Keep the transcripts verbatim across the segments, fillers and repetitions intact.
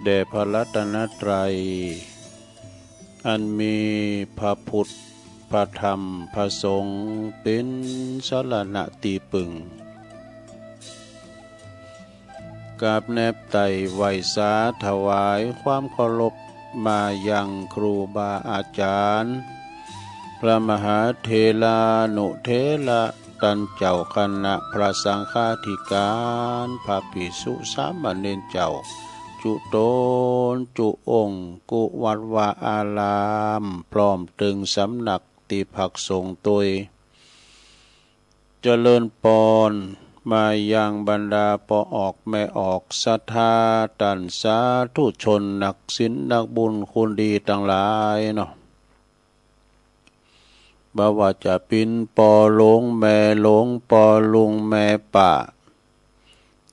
แด่พระรัตนตรัย อันมีพระพุทธ พระธรรม พระสงฆ์ เป๋นสรณะตี้ปึง กราบแนบไต่ไหว้สาถวายความเคารพมายังครูบาอาจ๋ารย์ พระมหาเถรานุเถระ ต้านเจ้าคณะพระสังฆาธิการ พระภิกษุสามเณรเจ้า จุ๊ต๋นจุ๊องค์ กู้วัดวาอาราม พร้อมเถิงสำนักตี้พักสงฆ์ตวย เจริญปอนมายังบรรดาป้อออกแม่ออกศรัทธา ต้านสาธุชน นักศีลนักบุญคุณดีตังหลายเนาะ บ่ว่าจะเป๋นป้อหลวงแม่หลวง ป้อลุงแม่ป้า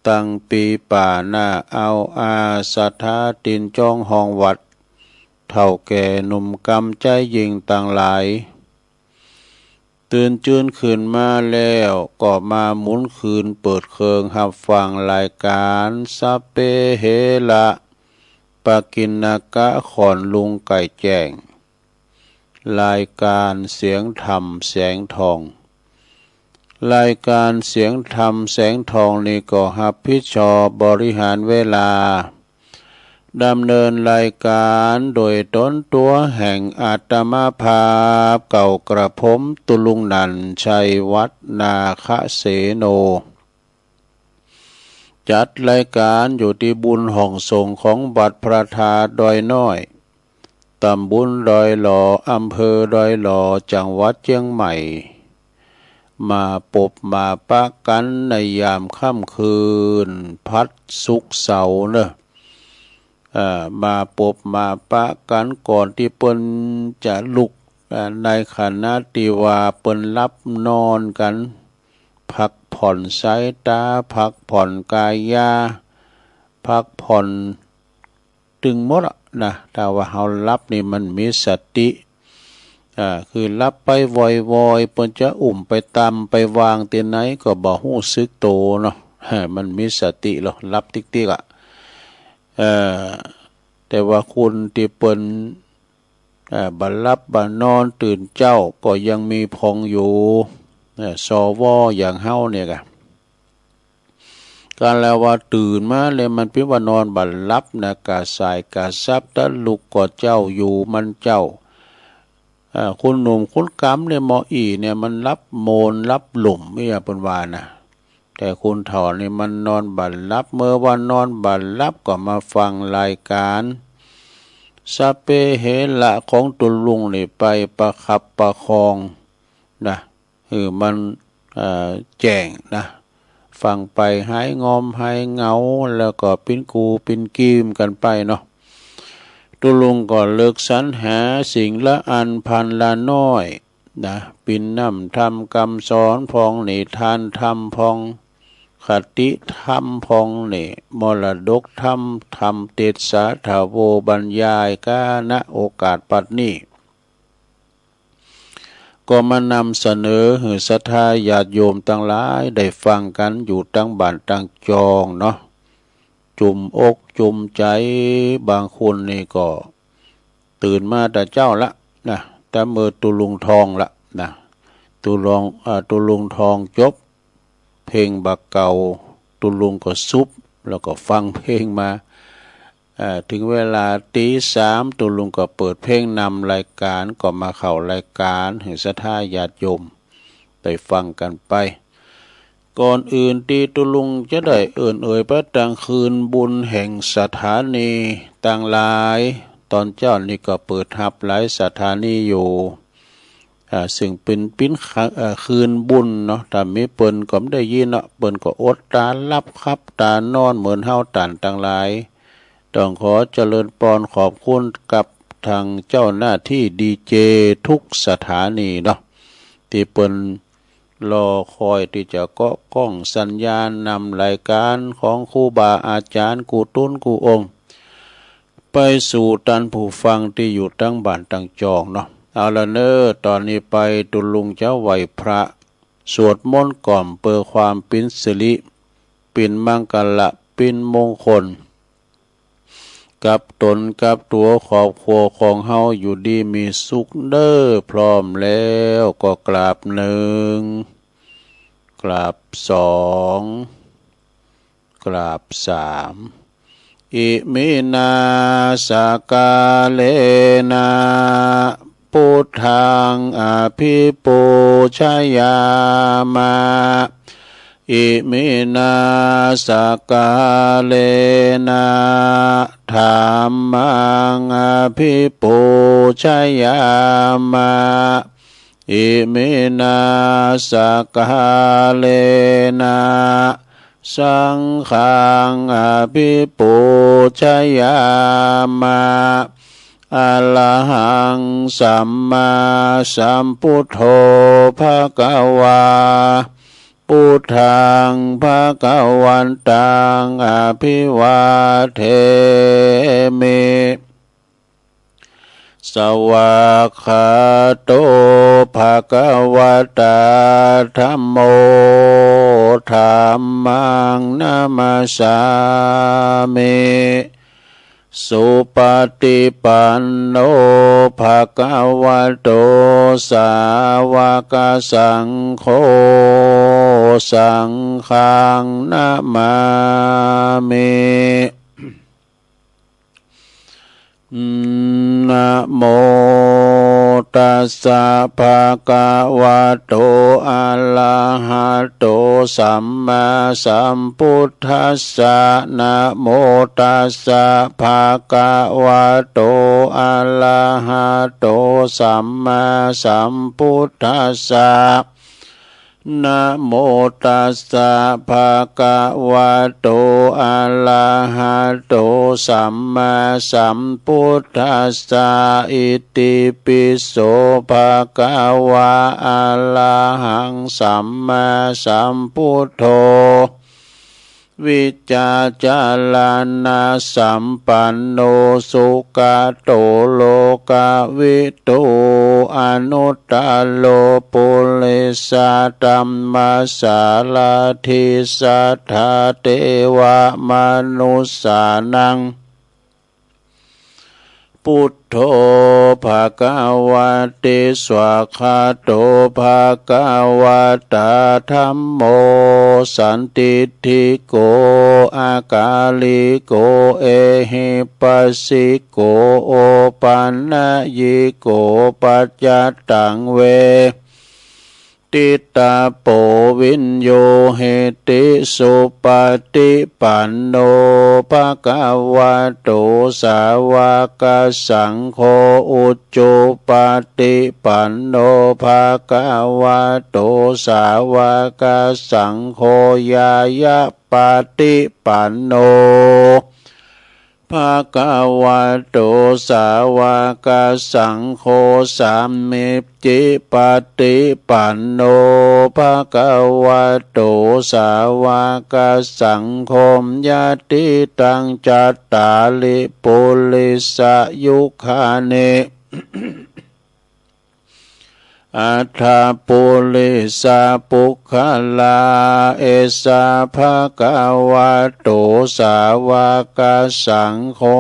ตังปี๋ป๋าหน้าเอาอา ศรัทธาตินจ้องห้องวัด เฒ่าแก่หนุ่มกำใจ๊ยิ่งตังหลาย ตื่นจื้นขึ้นมาแล้วก็มาหมุนคืนเปิดเครื่องฮับฟังรายก๋านสัพเพเหระ ปกิณณกะ ขอนลุงไก่แจ้ง รายก๋านเสียงธรรมแสงทอง รายก๋านเสียงธรรมแสงทองนี่ก็ฮับผิดชอบบริหารเวลา ดำเนินรายก๋านโดยต๋นตั๋วแห่งอาตมาภาพ เก่ากระผมตุลุงนันท์ ชัยวัฒน์ นาคเสโน จัดรายก๋านอยู่ตี้บุญห้องสงฆ์ของวัดพระธาตุดอยน้อย ต๋ำบลดอยหล่อ อำเภอดอยหล่อ จังหวัดเจียงใหม่ มาปบมาปะกั๋นในยามค่ำคืน ผัดศุกร์เสาร์เนาะ เอ่อ มาปบมาปะกั๋นก่อนตี้เปิ้นจะลุก เอ่อ ในขณะตี้ว่าเปิ้นหลับนอนกั๋น พักผ่อนสายต๋า พักผ่อนก๋ายา พักผ่อนตึงหมดอะนะ ถ้าว่าเฮาหลับนี่มันมีสติ อ่า คือหลับไปวอยๆ เปิ้นจะอุ้มไปตำไปวางตี้ไหนก็บ่ฮู้สึกโตเนาะ มันมีสติลอ หลับติ๊กๆ อะ เอ่อ แต่ว่าคนตี้เปิ้น เอ่อ บ่หลับบ่นอนตื่นเจ๊าก็ยังมีพ่องอยู่ เอ่อ สว อย่างเฮาเนี่ยกะ กาละว่าตื่นมาแล้วมันเป๋นว่านอนบ่หลับนะ กระส่ายกระสับ ตะลุกก็เจ๊าอยู่มันเจ๊า เอ่อ คนหนุ่มคนกำเนี่ย หมออี้เนี่ยมันหลับโมนหลับหลุ่มเนี่ยเปิ้นว่านะ แต่คนเฒ่านี่มันนอนบ่หลับ เมื่อว่านอนบ่หลับก็มาฟังรายก๋านสัพเพเหระของตุลุงนี่ไปประคับประคองนะ หื้อมัน เอ่อ แจ้งนะ ฟังไปหายงอมหายเหงา แล้วก็ปิ๊นกูปิ๊นกีมกั๋นไปเนาะ ตุลุงก็เลือกสรรหาสิ่งละอันพันละน้อยนะ เป๋นน้ำธรรมกำสอนพ่อง นิทานธรรมพ่อง คติธรรมพ่องนี่ มรดกธรรม ธรรมเตสสาถาวรบรรยาย กาละโอกาสปัดนี้ ก็มานำเสนอหื้อศรัทธาญาติโยมตังหลายได้ฟังกั๋นอยู่ตังบ้านตังจองเนาะ จุ่มอกจุ่มใจ๋ บางคนนี่ก็ตื่นมาแต่เจ๊าละนะ แต่เมื่อตุลุงทองละนะ ตุลุง อ่า ตุลุงทองจบ เพลงบ่าเก่า ตุลุงก็สุบ แล้วก็ฟังเพลงมา เอ่อ เถิงเวลาตี๋สาม ตุลุงก็เปิดเพลงนำรายก๋าน ก็มาเข้ารายก๋านหื้อศรัทธาญาติโยมได้ฟังกั๋นไป ก่อนอื่นตี้ตุลุงจะได้เอิ้นเอ่ยไปตังคืนบุญแห่งสถานีตังหลาย ต๋อนเจ๊านี่ก็เปิดฮับหลายสถานีอยู่ อ่า ซึ่งเป๋น เป๋น เอ่อ คืนบุญเนาะ ถ้ามีเปิ้นก็บ่ได้ยินเนาะ เปิ้นก็อดต๋าหลับขับต๋านอนเหมือนเฮาต้านตังหลาย ต้องขอเจริญปอนขอบคุณกับทางเจ้าหน้าตี้ดีเจทุกสถานีเนาะ ตี้เปิ้นรอคอยตี้จะเกาะก้องสัญญาณนำรายก๋านของครูบาอาจ๋ารย์กู้ต๋นกู้องค์ ไปสู่ต้านผู้ฟังตี้อยู่ตังบ้านตังจองเนาะ เอาละเน่อ ต๋อนนี้ไปตุลุงจะไหว้พระ สวดมนต์กล่อมเปื้อความเป๋นสิริ เป๋นมังคละ เป๋นมงคล กับต๋นกับตั๋วครอบครัวของเฮาอยู่ดีมีสุขเด้อ พร้อมแล้วก็กราบหนึ่ง กราบสอง กราบสาม Iminā sakkārena buddhaṃ abhipūjayāma. Iminā sakkārena dhammaṃ abhipūjayāma. Iminā sakkārena saṅghaṃ abhipūjayāma. Arahaṃ sammāsambuddho bhagavā. Buddhaṃ bhagavantaṃ abhivādemi. Svākkhāto bhagavatā dhammo. Dhammaṃ namassāmi. Supaṭipanno bhagavato sāvakasaṅgho. Saṅghaṃ namāmi. Namo tassa bhagavato arahato sammāsambuddhassa. Namo tassa bhagavato arahato sammāsambuddhassa. Namo tassa bhagavato arahato sammāsambuddhassa. Itipi so bhagavā arahaṃ sammāsambuddho vijjācaraṇasampanno sugato lokavidū anuttaro purisadammasārathi satthā devamanussānaṃ buddho bhagavāti. Svākkhāto bhagavatā dhammo sandiṭṭhiko akāliko ehipassiko opanayiko paccattaṃ ve ditabbo viññūhīti. Supaṭipanno bhagavato sāvakasaṅgho, ujupaṭipanno bhagavato sāvakasaṅgho, ñāyapaṭipanno bhagavato sāvakasaṅgho, sāmīcipaṭipanno bhagavato sāvakasaṅgho, yadidaṃ cattāri purisayugāni aṭṭha purisapuggalā, esa bhagavato sāvakasaṅgho,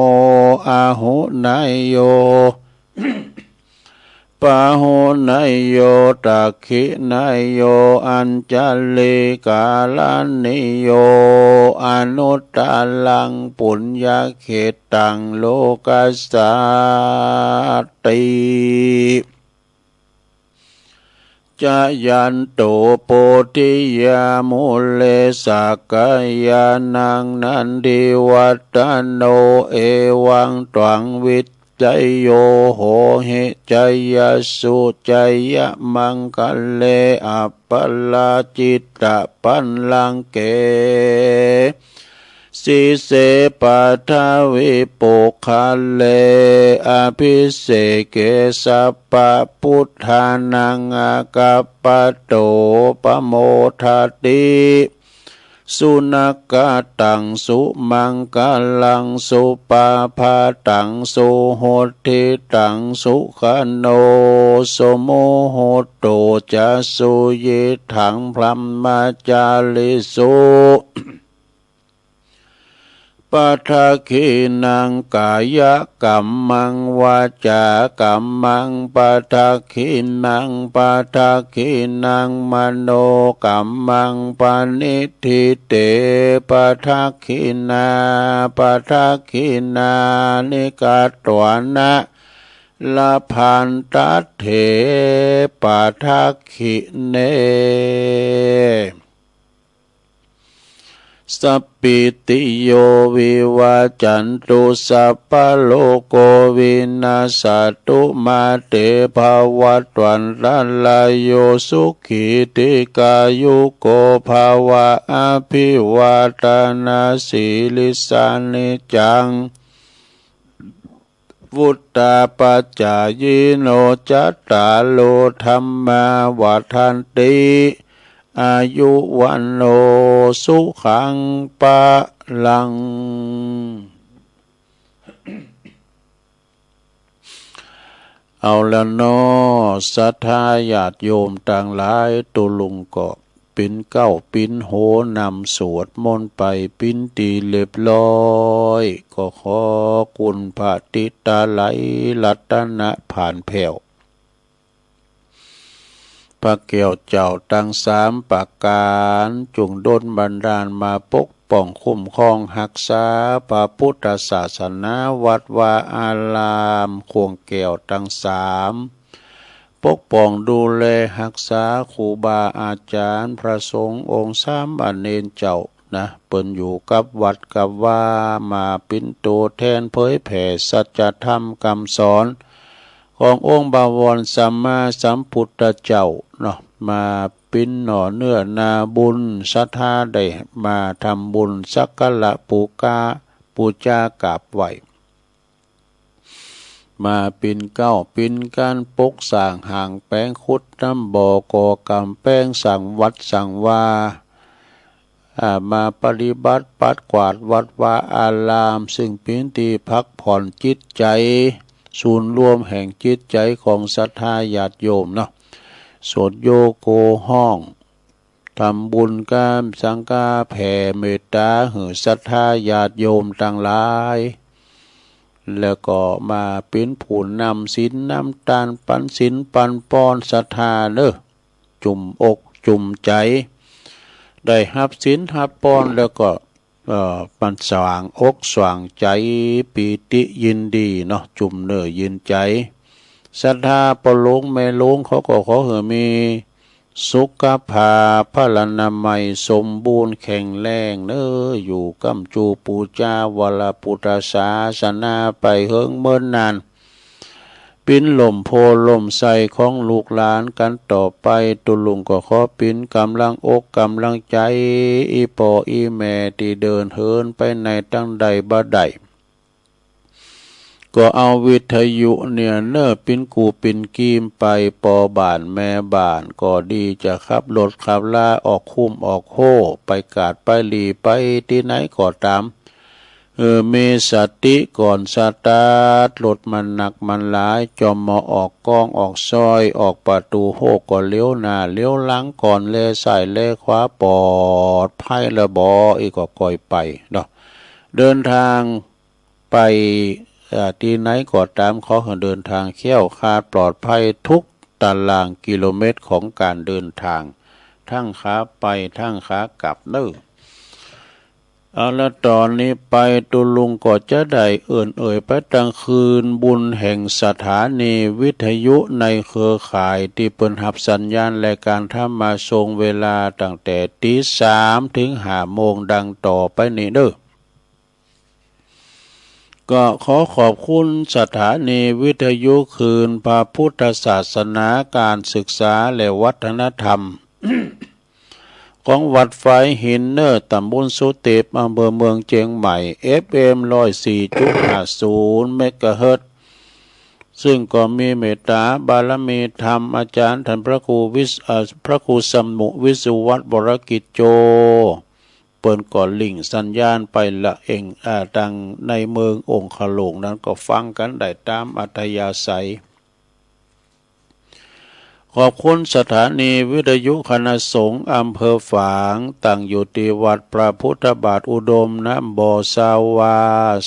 āhuneyyo pāhuneyyo dakkhiṇeyyo añjalikaraṇīyo, anuttaraṃ puññakkhettaṃ lokassāti. Jayanto bodhiyā mūle sakyānaṃ nandivaḍḍhano, evaṃ tvaṃ vijayo hohi jayassu jayamaṅgale, aparājitapallaṅke sīse paṭhavipokkhare, abhiseke sabbabuddhānaṃ aggappatto pamodati. Sunakkhattaṃ sumaṅgalaṃ supabhātaṃ suhuṭṭhitaṃ, sukhaṇo sumuhutto ca suyiṭṭhaṃ brahmacārisu. ปะทักขิณังกายะกัมมัง วาจากัมมังปะทักขิณัง ปะทักขิณังมโนกัมมัง ปะณิฏฐิเต ปะทักขิณา ปะทักขิณานิ กัตวานะ ละพันตัตเถ ปะทักขิเณ สัปปีติโย วิวัจจันตุ สัพพะโลโก วินัสสะตุ มาเต ภะวัตวันตะราโย สุขี ทีฆายุโก ภะวะ อภิวาทะนะสีลิสสะ นิจจัง วุฑฒาปะจ๋ายิโน จัตตาโร ธัมมา วัฑฒันติ อายุ วัณโณ สุขัง พะลัง เอาละเนาะ ศรัทธาญาติโยมตังหลาย ตุ๊ลุงก็ ปิ๊นเก๊าปิ๊นโฮนำสวดมนต์ไปปิ๊นตี้เรียบร้อย ก็ขอคุณพระติตาไลยรัตนะผ่านแผ้ว พระแก้วเจ้าตังสามประก๋าน จุ่งดลบันดาลมาปกป้องคุ้มครองฮักษาพระพุทธศาสนา วัดวาอาราม ข่วงแก้วตังสาม ปกป้องดูแลฮักษาครูบาอาจ๋ารย์ พระสงฆ์องค์สามเณรเจ้านะ เปิ้นอยู่กับวัดกับวา มาเป๋นตั๋วแทนเผยแผ่สัจธรรมกำสอน ขององค์บวรสัมมาสัมพุทธเจ้าเนาะ มาเป๋นหน่อเนื้อนาบุญ ศรัทธาได้มาทำบุญสักการะปูกา ปู๋จากราบไหว้ มาปิ๊นเก๊าปิ๊นก๊านปกสร้างห้างแป๋ง ขุดน้ำบ่อ ก่อก๋ำแปง สร้างวัดสร้างวา อ่า มาปฏิบัติปัดกวาดวัดวาอาราม ซึ่งเป๋นตี้พักผ่อนจิตใจ๋ ศูนย์รวมแห่งจิตใจ๋ของศรัทธาญาติโยมเนาะ สวดโยโกฮ้อง ทำบุญก๋านสังฆา แผ่เมตตาหื้อศรัทธาญาติโยมตังหลาย แล้วก็มาเป๋นผู้นำศีลนำตาน ปันศีลปันปอนศรัทธาเนาะ จุ่มอกจุ่มใจ๋ ได้ฮับศีลฮับปอนแล้วก็ เอ่อ มันสว่างอกสว่างใจ๋ ปีติยินดีเนาะ จุ่มเนื้อยินใจ๋ ศรัทธาป้อหลวงแม่หลวงเขาก็ขอหื้อมีสุขภาพพลานามัยสมบูรณ์แข็งแรงเนาะ อยู่ก้ำจูปู๋จาวรพุทธศาสนาไปเหิงเมินนาน เป๋นล่มโพธิ์ล่มไทรของลูกหลานกั๋นต่อไป ตุ๊ลุงก็ขอเป๋นก๋ำลังอกก๋ำลังใจ๋ อี่ป้ออี่แม่ตี้เดินเหินไปไหนตางใดบ่ได้ ก็เอาวิทยุเนี่ยเนาะ เป๋นกู้เป๋นกี๋ไป ป้อบ้านแม่บ้านก็ดี จะขับรถขับลาออกคุ้มออกโฮ ไปกาดไปหลีไปตี้ไหนก็ต๋าม เออ มีสติก่อนสตาร์ทรถ มันหนักมันหลาย จ่อมเมาะออกก้องออกซอย ออกประตู๋โฮก็เหลียวหน้าเหลียวหลังก่อน แลซ้ายแลขวา ปลอดภัยละบ่ อี่ก็ก่อยไปเนาะ เดินทางไป เอ่อ ตี้ไหนก็ต๋าม ขอหื้อเดินทางแคล้วคลาดปลอดภัยทุกตารางกิโลเมตรของก๋านเดินทาง ตึงขาไปตึงขากลับเนาะ เอาละ ต่อนี้ไปตุ๊ลุงก็จะได้เอิ้นเอ่ยไปตังคืนบุญแห่งสถานีวิทยุในเครือข่ายตี้เปิ้นฮับสัญญาณรายก๋านธรรมะส่งเวลาตั้งแต่ตี๋สามเถิงห้าโมงดังต่อไปนี้เนาะ ก็ขอขอบคุณสถานีวิทยุคลื่นพระพุทธศาสนา ก๋านศึกษาและวัฒนธรรม ของวัดฝายหินเนาะ ต๋ำบลสุเตป อำเภอเมืองเจียงใหม่ เอฟเอ็ม ร้อยสี่จุดห้าศูนย์ เมกะเฮิรตซ์ ซึ่งก็มีเมตต๋าบารมีธรรมอาจ๋ารย์ต้านพระครูวิส- เอ่อ พระครูสมุวิศวัตร วรกิจโจ เปิ้นก็ลิงก์สัญญาณไปละเอง อ่า ตังในเมืององคหลวงนั้นก็ฟังกั๋นได้ต๋ามอัธยาศัย เ ขอบคุณสถานีวิทยุคณะสงฆ์อำเภอฝาง ตั้งอยู่ตี้วัดพระพุทธบาทอุดม น้ำบ่อ ซาวา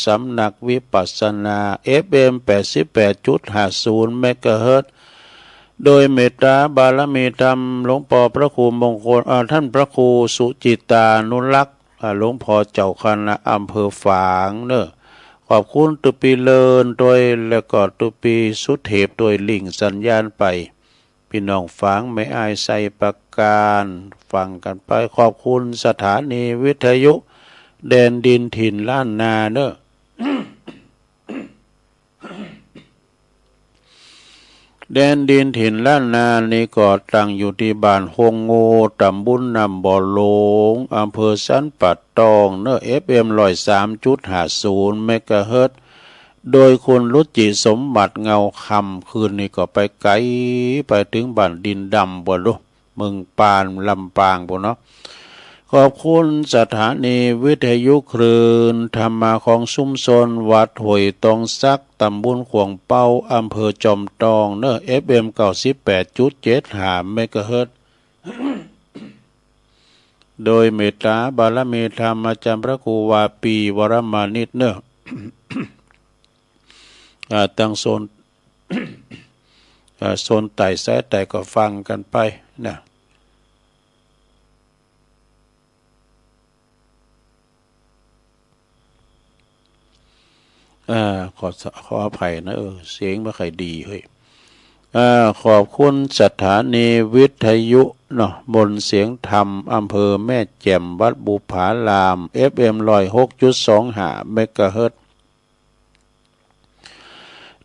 สำนักวิปัสสนา เอฟเอ็ม แปดสิบแปดจุดห้าศูนย์ เมกะเฮิรตซ์ โดยเมตตาบารมีธรรมหลวงปอพระครูมงคล เอ่อ ท่านพระครูสุจิตตานุรักษ์ อ่า หลวงพ่อเจ้าคณะอำเภอฝางเน่อ ขอบคุณตุ๊ปี้เลินตวย แล้วก็ตุ๊ปี้สุเทพตวย ลิงก์สัญญาณไป ปี้น้องฝางแม่อายไชยประการ ฟังกั๋นไป ขอบคุณสถานีวิทยุแดนดินถิ่นล้านนาเน่อ แดนดินถิ่นล้านนานี่ก็ตั้งอยู่ตี้บ้านฮงโง ต๋ำบลน้ำบ่อหลง อำเภอสันป่าตองเน่อ เอฟเอ็ม ร้อยสามจุดห้าศูนย์ เมกะเฮิรตซ์ โดยคุณรุจิสมบัติเงาคำ คืนนี้ก็ไปไก๋ ไปเถิงบ้านดินดำปู้นลูก เมืองปาน ลำปางปู้นเนาะ ขอบคุณสถานีวิทยุคลื่นธรรมะของชุมชนวัดห้วยตองสัก ต๋ำบลข่วงเป๊า อำเภอจอมตองเน่อ เอฟเอ็ม เก้าสิบแปดจุดเจ็ดห้า เมกะเฮิรตซ์ โดยเมตตาบารมีธรรมอาจารย์พระครูวาปี วรมานิตเน่อ อ่า ตังโซน อ่า โซนใต้ สายใต้ก็ฟังกั๋นไปนะ อ่า ขอ ขออภัยนะ เออ เสียงบ่ค่อยดีเฮ้ย อ่า ขอบคุณสถานีวิทยุเนาะ มนต์เสียงธรรม อำเภอแม่แจ่ม วัดบุปผาราม เอฟเอ็ม ร้อยหกจุดสองห้า เมกะเฮิรตซ์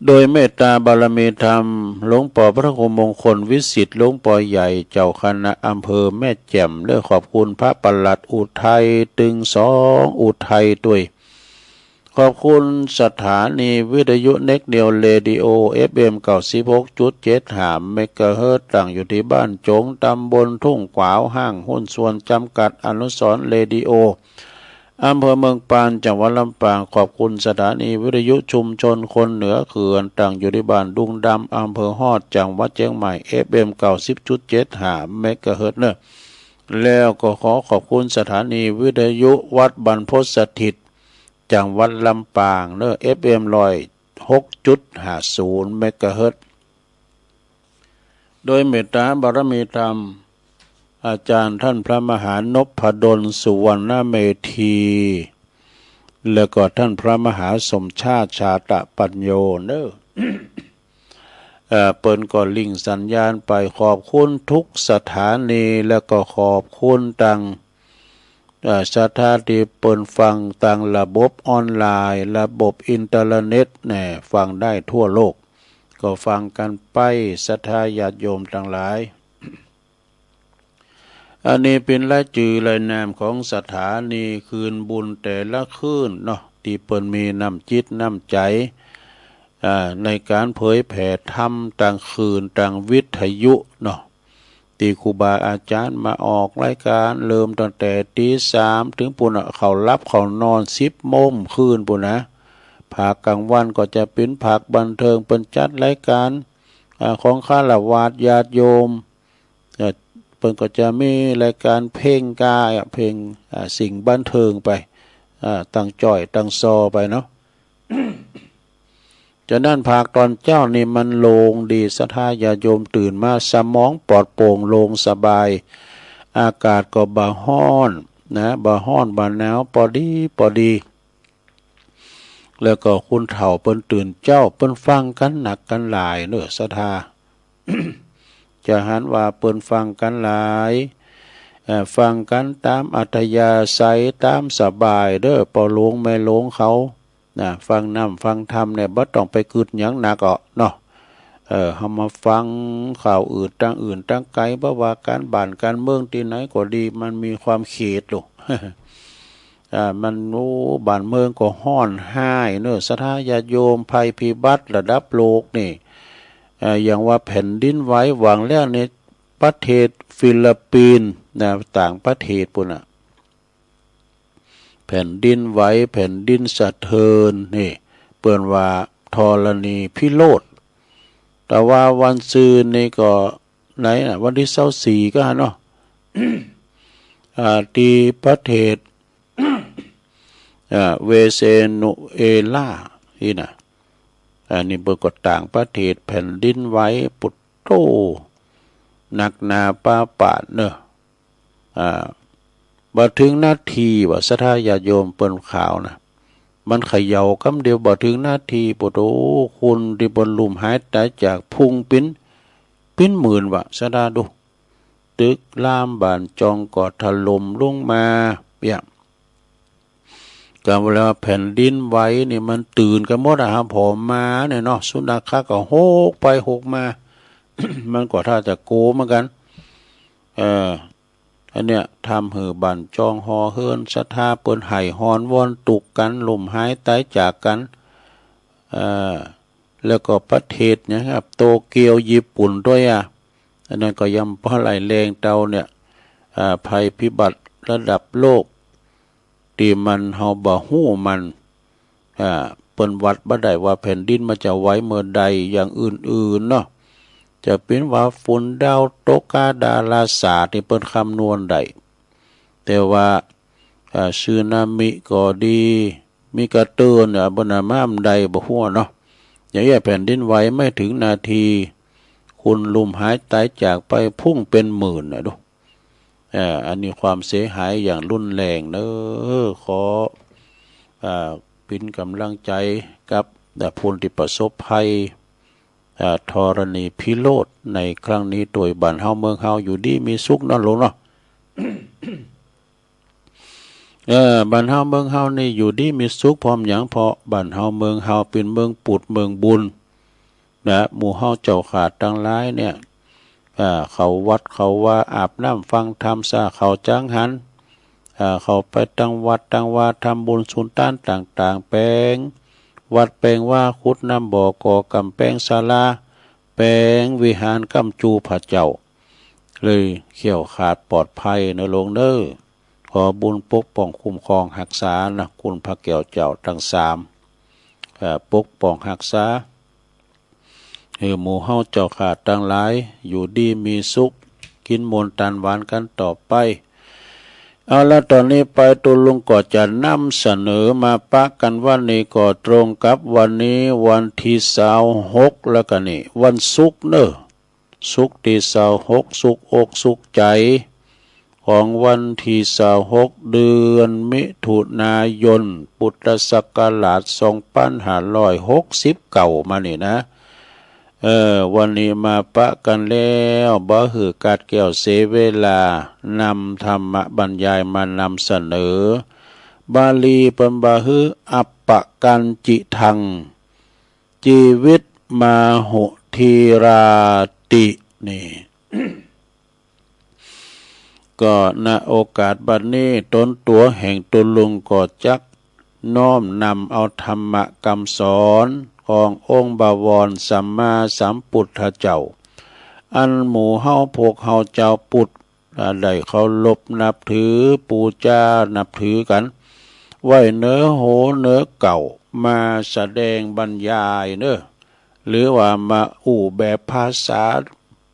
โดยเมตตาบารมีธรรมหลวงปอพระครูมงคลวิสิทธิ์ หลวงปอใหญ่ เจ้าคณะอำเภอแม่แจ่ม และขอบคุณพระปลัดอุทัย ตึงสองอุทัยตวย ขอบคุณสถานีวิทยุเน็กนิวเรดิโอ เอฟเอ็ม เก้าสิบหกจุดเจ็ดห้า เมกะเฮิรตซ์ ตั้งอยู่ตี้บ้านจง ต๋ำบลทุ่งขวาว ห้างหุ้นส่วนจำกัดอนุสรณ์เรดิโอ อำเภอเมืองปาน จังหวัดลำปาง ขอบคุณสถานีวิทยุชุมชนคนเหนือเขื่อน ตั้งอยู่ตี้บ้านดุงดำ อำเภอฮอด จังหวัดเจียงใหม่ เอฟเอ็ม เก้าสิบจุดเจ็ดห้า เมกะเฮิรตซ์เน่อ แล้วก็ขอขอบคุณสถานีวิทยุวัดบรรพตสถิต จังหวัดลำปางเน่อ เอฟเอ็ม ร้อยหกจุดห้าศูนย์ เมกะเฮิรตซ์ โดยเมตตาบารมีธรรม อาจารย์ท่านพระมหานพดล สุวรรณเมธี แล้วก็ท่านพระมหาสมชาติ ชาตะปัญโญเน่อ เอ่อ เปิ้นก็ลิงก์สัญญาณไป ขอบคุณทุกสถานี แล้วก็ขอบคุณตัง เอ่อ ศรัทธาตี้เปิ้นฟังตางระบบออนไลน์ ระบบอินเทอร์เน็ตแน่ ฟังได้ทั่วโลก ก็ฟังกั๋นไป ศรัทธาญาติโยมตังหลาย อันนี้เป๋นรายจื้อรายนามของสถานีคืนบุญแต่ละคืนเนาะ ตี้เปิ้นมีน้ำจิตน้ำใจ๋ อ่า ในก๋านเผยแผ่ธรรมตางคืนตางวิทยุเนาะ ตี้ครูบาอาจ๋ารย์มาออกรายก๋าน เริ่มตั้งแต่ตี๋สามเถิงปู๊นน่ะ เขาหลับเขานอนสิบโมงคืนปู๊นนะ ภาคก๋างวันก็จะเป๋นภาคบันเทิง เปิ้นจัดรายก๋าน อ่า ของฆราวาสญาติโยม เอ่อ เปิ้นก็จะมีรายก๋านเพลงก้า อ่ะ เพลง อ่า สิ่งบันเทิงไป อ่า ตังจ้อยตังซอไปเนาะ จานั้นภาคต๋อนเจ๊านี่มันโล่งดี ศรัทธาญาติโยมตื่นมาสมองปลอดโปร่งโล่งสบาย อากาศก็บ่ฮ้อนนะ บ่ฮ้อนบ่หนาว ปอดีปอดี แล้วก็คนเฒ่าเปิ้นตื่นเจ๊า เปิ้นฟังกั๋นนักกั๋นหลายเน่อ ศรัทธา จะหันว่าเปิ้นฟังกั๋นหลาย เอ่อ ฟังกั๋นต๋ามอัธยาศัย ต๋ามสบายเน่อ ป้อหลวงแม่หลวงเขา นะ ฟังน้ำฟังธรรมเนี่ย บ่ต้องไปกึ๊ดหยังหนักอ่ะเนาะ เออ เฮามาฟังข่าวอื่นตางอื่นตางไกล บ่ว่าก๋านบ้านก๋านเมืองตี้ไหนก็ดี มันมีความเขตลูก อ่า มัน โอ้ บ้านเมืองก็ฮ้อนฮ้ายเน่อ ศรัทธาญาติโยม ภัยพิบัติระดับโลกนี่ อ่า อย่างว่าแผ่นดินไหวหว่างแล้วในประเทศฟิลิปปินส์นะ ต่างประเทศปู๊นน่ะ แผ่นดินไหว แผ่นดินสะเทือนนี่ เปิ้นว่าธรณีพิโรธ แต่ว่าวันซืนนี่ก็ ไหนน่ะ วันตี้ซาวสี่ก็หันเนาะ อ่า ตี้ประเทศ อ่า เวเนซุเอลานี่น่ะ อันนี้เปิ้นก็ต่างประเทศ แผ่นดินไหว ปุดโธ่ หนักหนาฟ้าผ่าเนาะ อ่า บ่ถึงนาทีว่า ศรัทธาญาติโยมเปิ้นข่าวน่ะ มันเขย่ากำเดียว บ่ถึงนาที ปุดโธ่ คนตี้เปิ้นลุ่มหายต๋ายจาก พุ่งเป๋น เป๋นหมื่นว่า ศรัทธาดู ตึกรามบ้านจ้องก็ถล่มลงมา เนี่ย ก็ว่าแล้วแผ่นดินไหวนี่มันตื่นกั๋นหมดอะครับ ผ่อมาเนี่ยเนาะ สุนัขก็หกไปหกมา มันก็ท่าจะกั๋วเหมือนกั๋น เออ อันเนี้ย ทำหื้อบ้านจ้องหอเฮือนศรัทธาเปิ้นไห้ฮอนวอนตุ๊กกั๋น ลุ่มหายต๋ายจากกั๋น เออ แล้วก็ประเทศเนี่ยครับ โตเกียว ญี่ปุ่นตวยอะ อันนั้นก็ยังบ่ไหลแรงเต้าเนี่ย อ่า ภัยพิบัติระดับโลก ตี้มันเฮาบ่ฮู้มัน อ่า เปิ้นวัดบ่ได้ว่าแผ่นดินมันจะไหวเมื่อใด อย่างอื่นๆ เนาะ จะเป๋นว่าฝนดาวตก กาดาราศาสตร์นี่เปิ้นคำนวณได้ แต่ว่า อ่า สึนามิก็ดี มีกระเตื้องเนี่ย บ่นามาอันใดบ่ฮู้เนาะ อย่างเอี้ยแผ่นดินไหวไม่ถึงนาที คนลุ่มหายต๋ายจากไปพุ่งเป๋นหมื่นน่ะดู เอ่อ อันนี้ความเสียหายอย่างรุนแรงเนาะ ขอ อ่า เป๋นก๋ำลังใจ๋กับ อ่า ผู้ตี้ประสบภัย อ่า ธรณีพิโรธในครั้งนี้ โตยบ้านเฮาเมืองเฮาอยู่ดีมีสุขเนาะลูกเนาะ เออ บ้านเฮาเมืองเฮานี่อยู่ดีมีสุข เพราะหยัง เพราะบ้านเฮาเมืองเฮาเป๋นเมืองปุดเมืองบุญนะ หมู่เฮาเจ้าข้าตังหลายเนี่ย อ่า เข้าวัดเข้าวา อาบน้ำฟังธรรม สาเข้าจังหัน อ่า เข้าไปตังวัดตังวา ทำบุญสุนตานต่างๆ แป๋งวัดแป๋งวา ขุดน้ำบ่อ ก่อก๋ำแปงศาลา แป๋งวิหาร ก้ำจู๋พระเจ้า เลยแคล้วคลาดปลอดภัยเนาะลูกเนาะ ขอบุญปกป้องคุ้มครองฮักษานะ คุณพระแก้วเจ้าตังสาม เอ่อ ปกป้องฮักษา หื้อหมู่เฮาเจ้าข้าตังหลาย อยู่ดีมีสุข กิ๋นม่วนตานหวานกั๋นต่อไป เอาละ ต่อนี้ไปตุ๊ลุงก็จะนำเสนอมาปะกั๋นวันนี้ ก็ตรงกับวันนี้วันตี้ซาวหก แล้วกั๋นนี่ วันศุกร์เนาะ ศุกร์ตี้ซาวหก ศุกร์อกศุกร์ใจ๋ ของวันตี้ซาวหก เดือนมิถุนายน พุทธศักราชสองปันห้าร้อยหกสิบเก้ามานี่นะ เออ วันนี้มาปะกั๋นแล้ว บ่หื้อขาดแคลนเสียเวลา นำธรรมบรรยายมานำเสนอ บาลีเปิ้นว่าหื้อ อัปปะกัญญิทัง จีวิตมาหุทีราติ นี่ ก็ ณ โอกาสบัดนี้ ตนตั๋วแห่งตุ๊ลุงก็จักน้อมนำเอาธรรมกำสอนขององค์บวรสัมมาสัมพุทธเจ้า อันหมู่เฮาพวกเฮาจาวพุทธ อ่า ได้เคารพนับถือ ปู๋จานับถือกั๋น ไว้เหนือหัวเหนือเก้า มาแสดงบรรยายเนาะ หรือว่ามาอู้แบบภาษา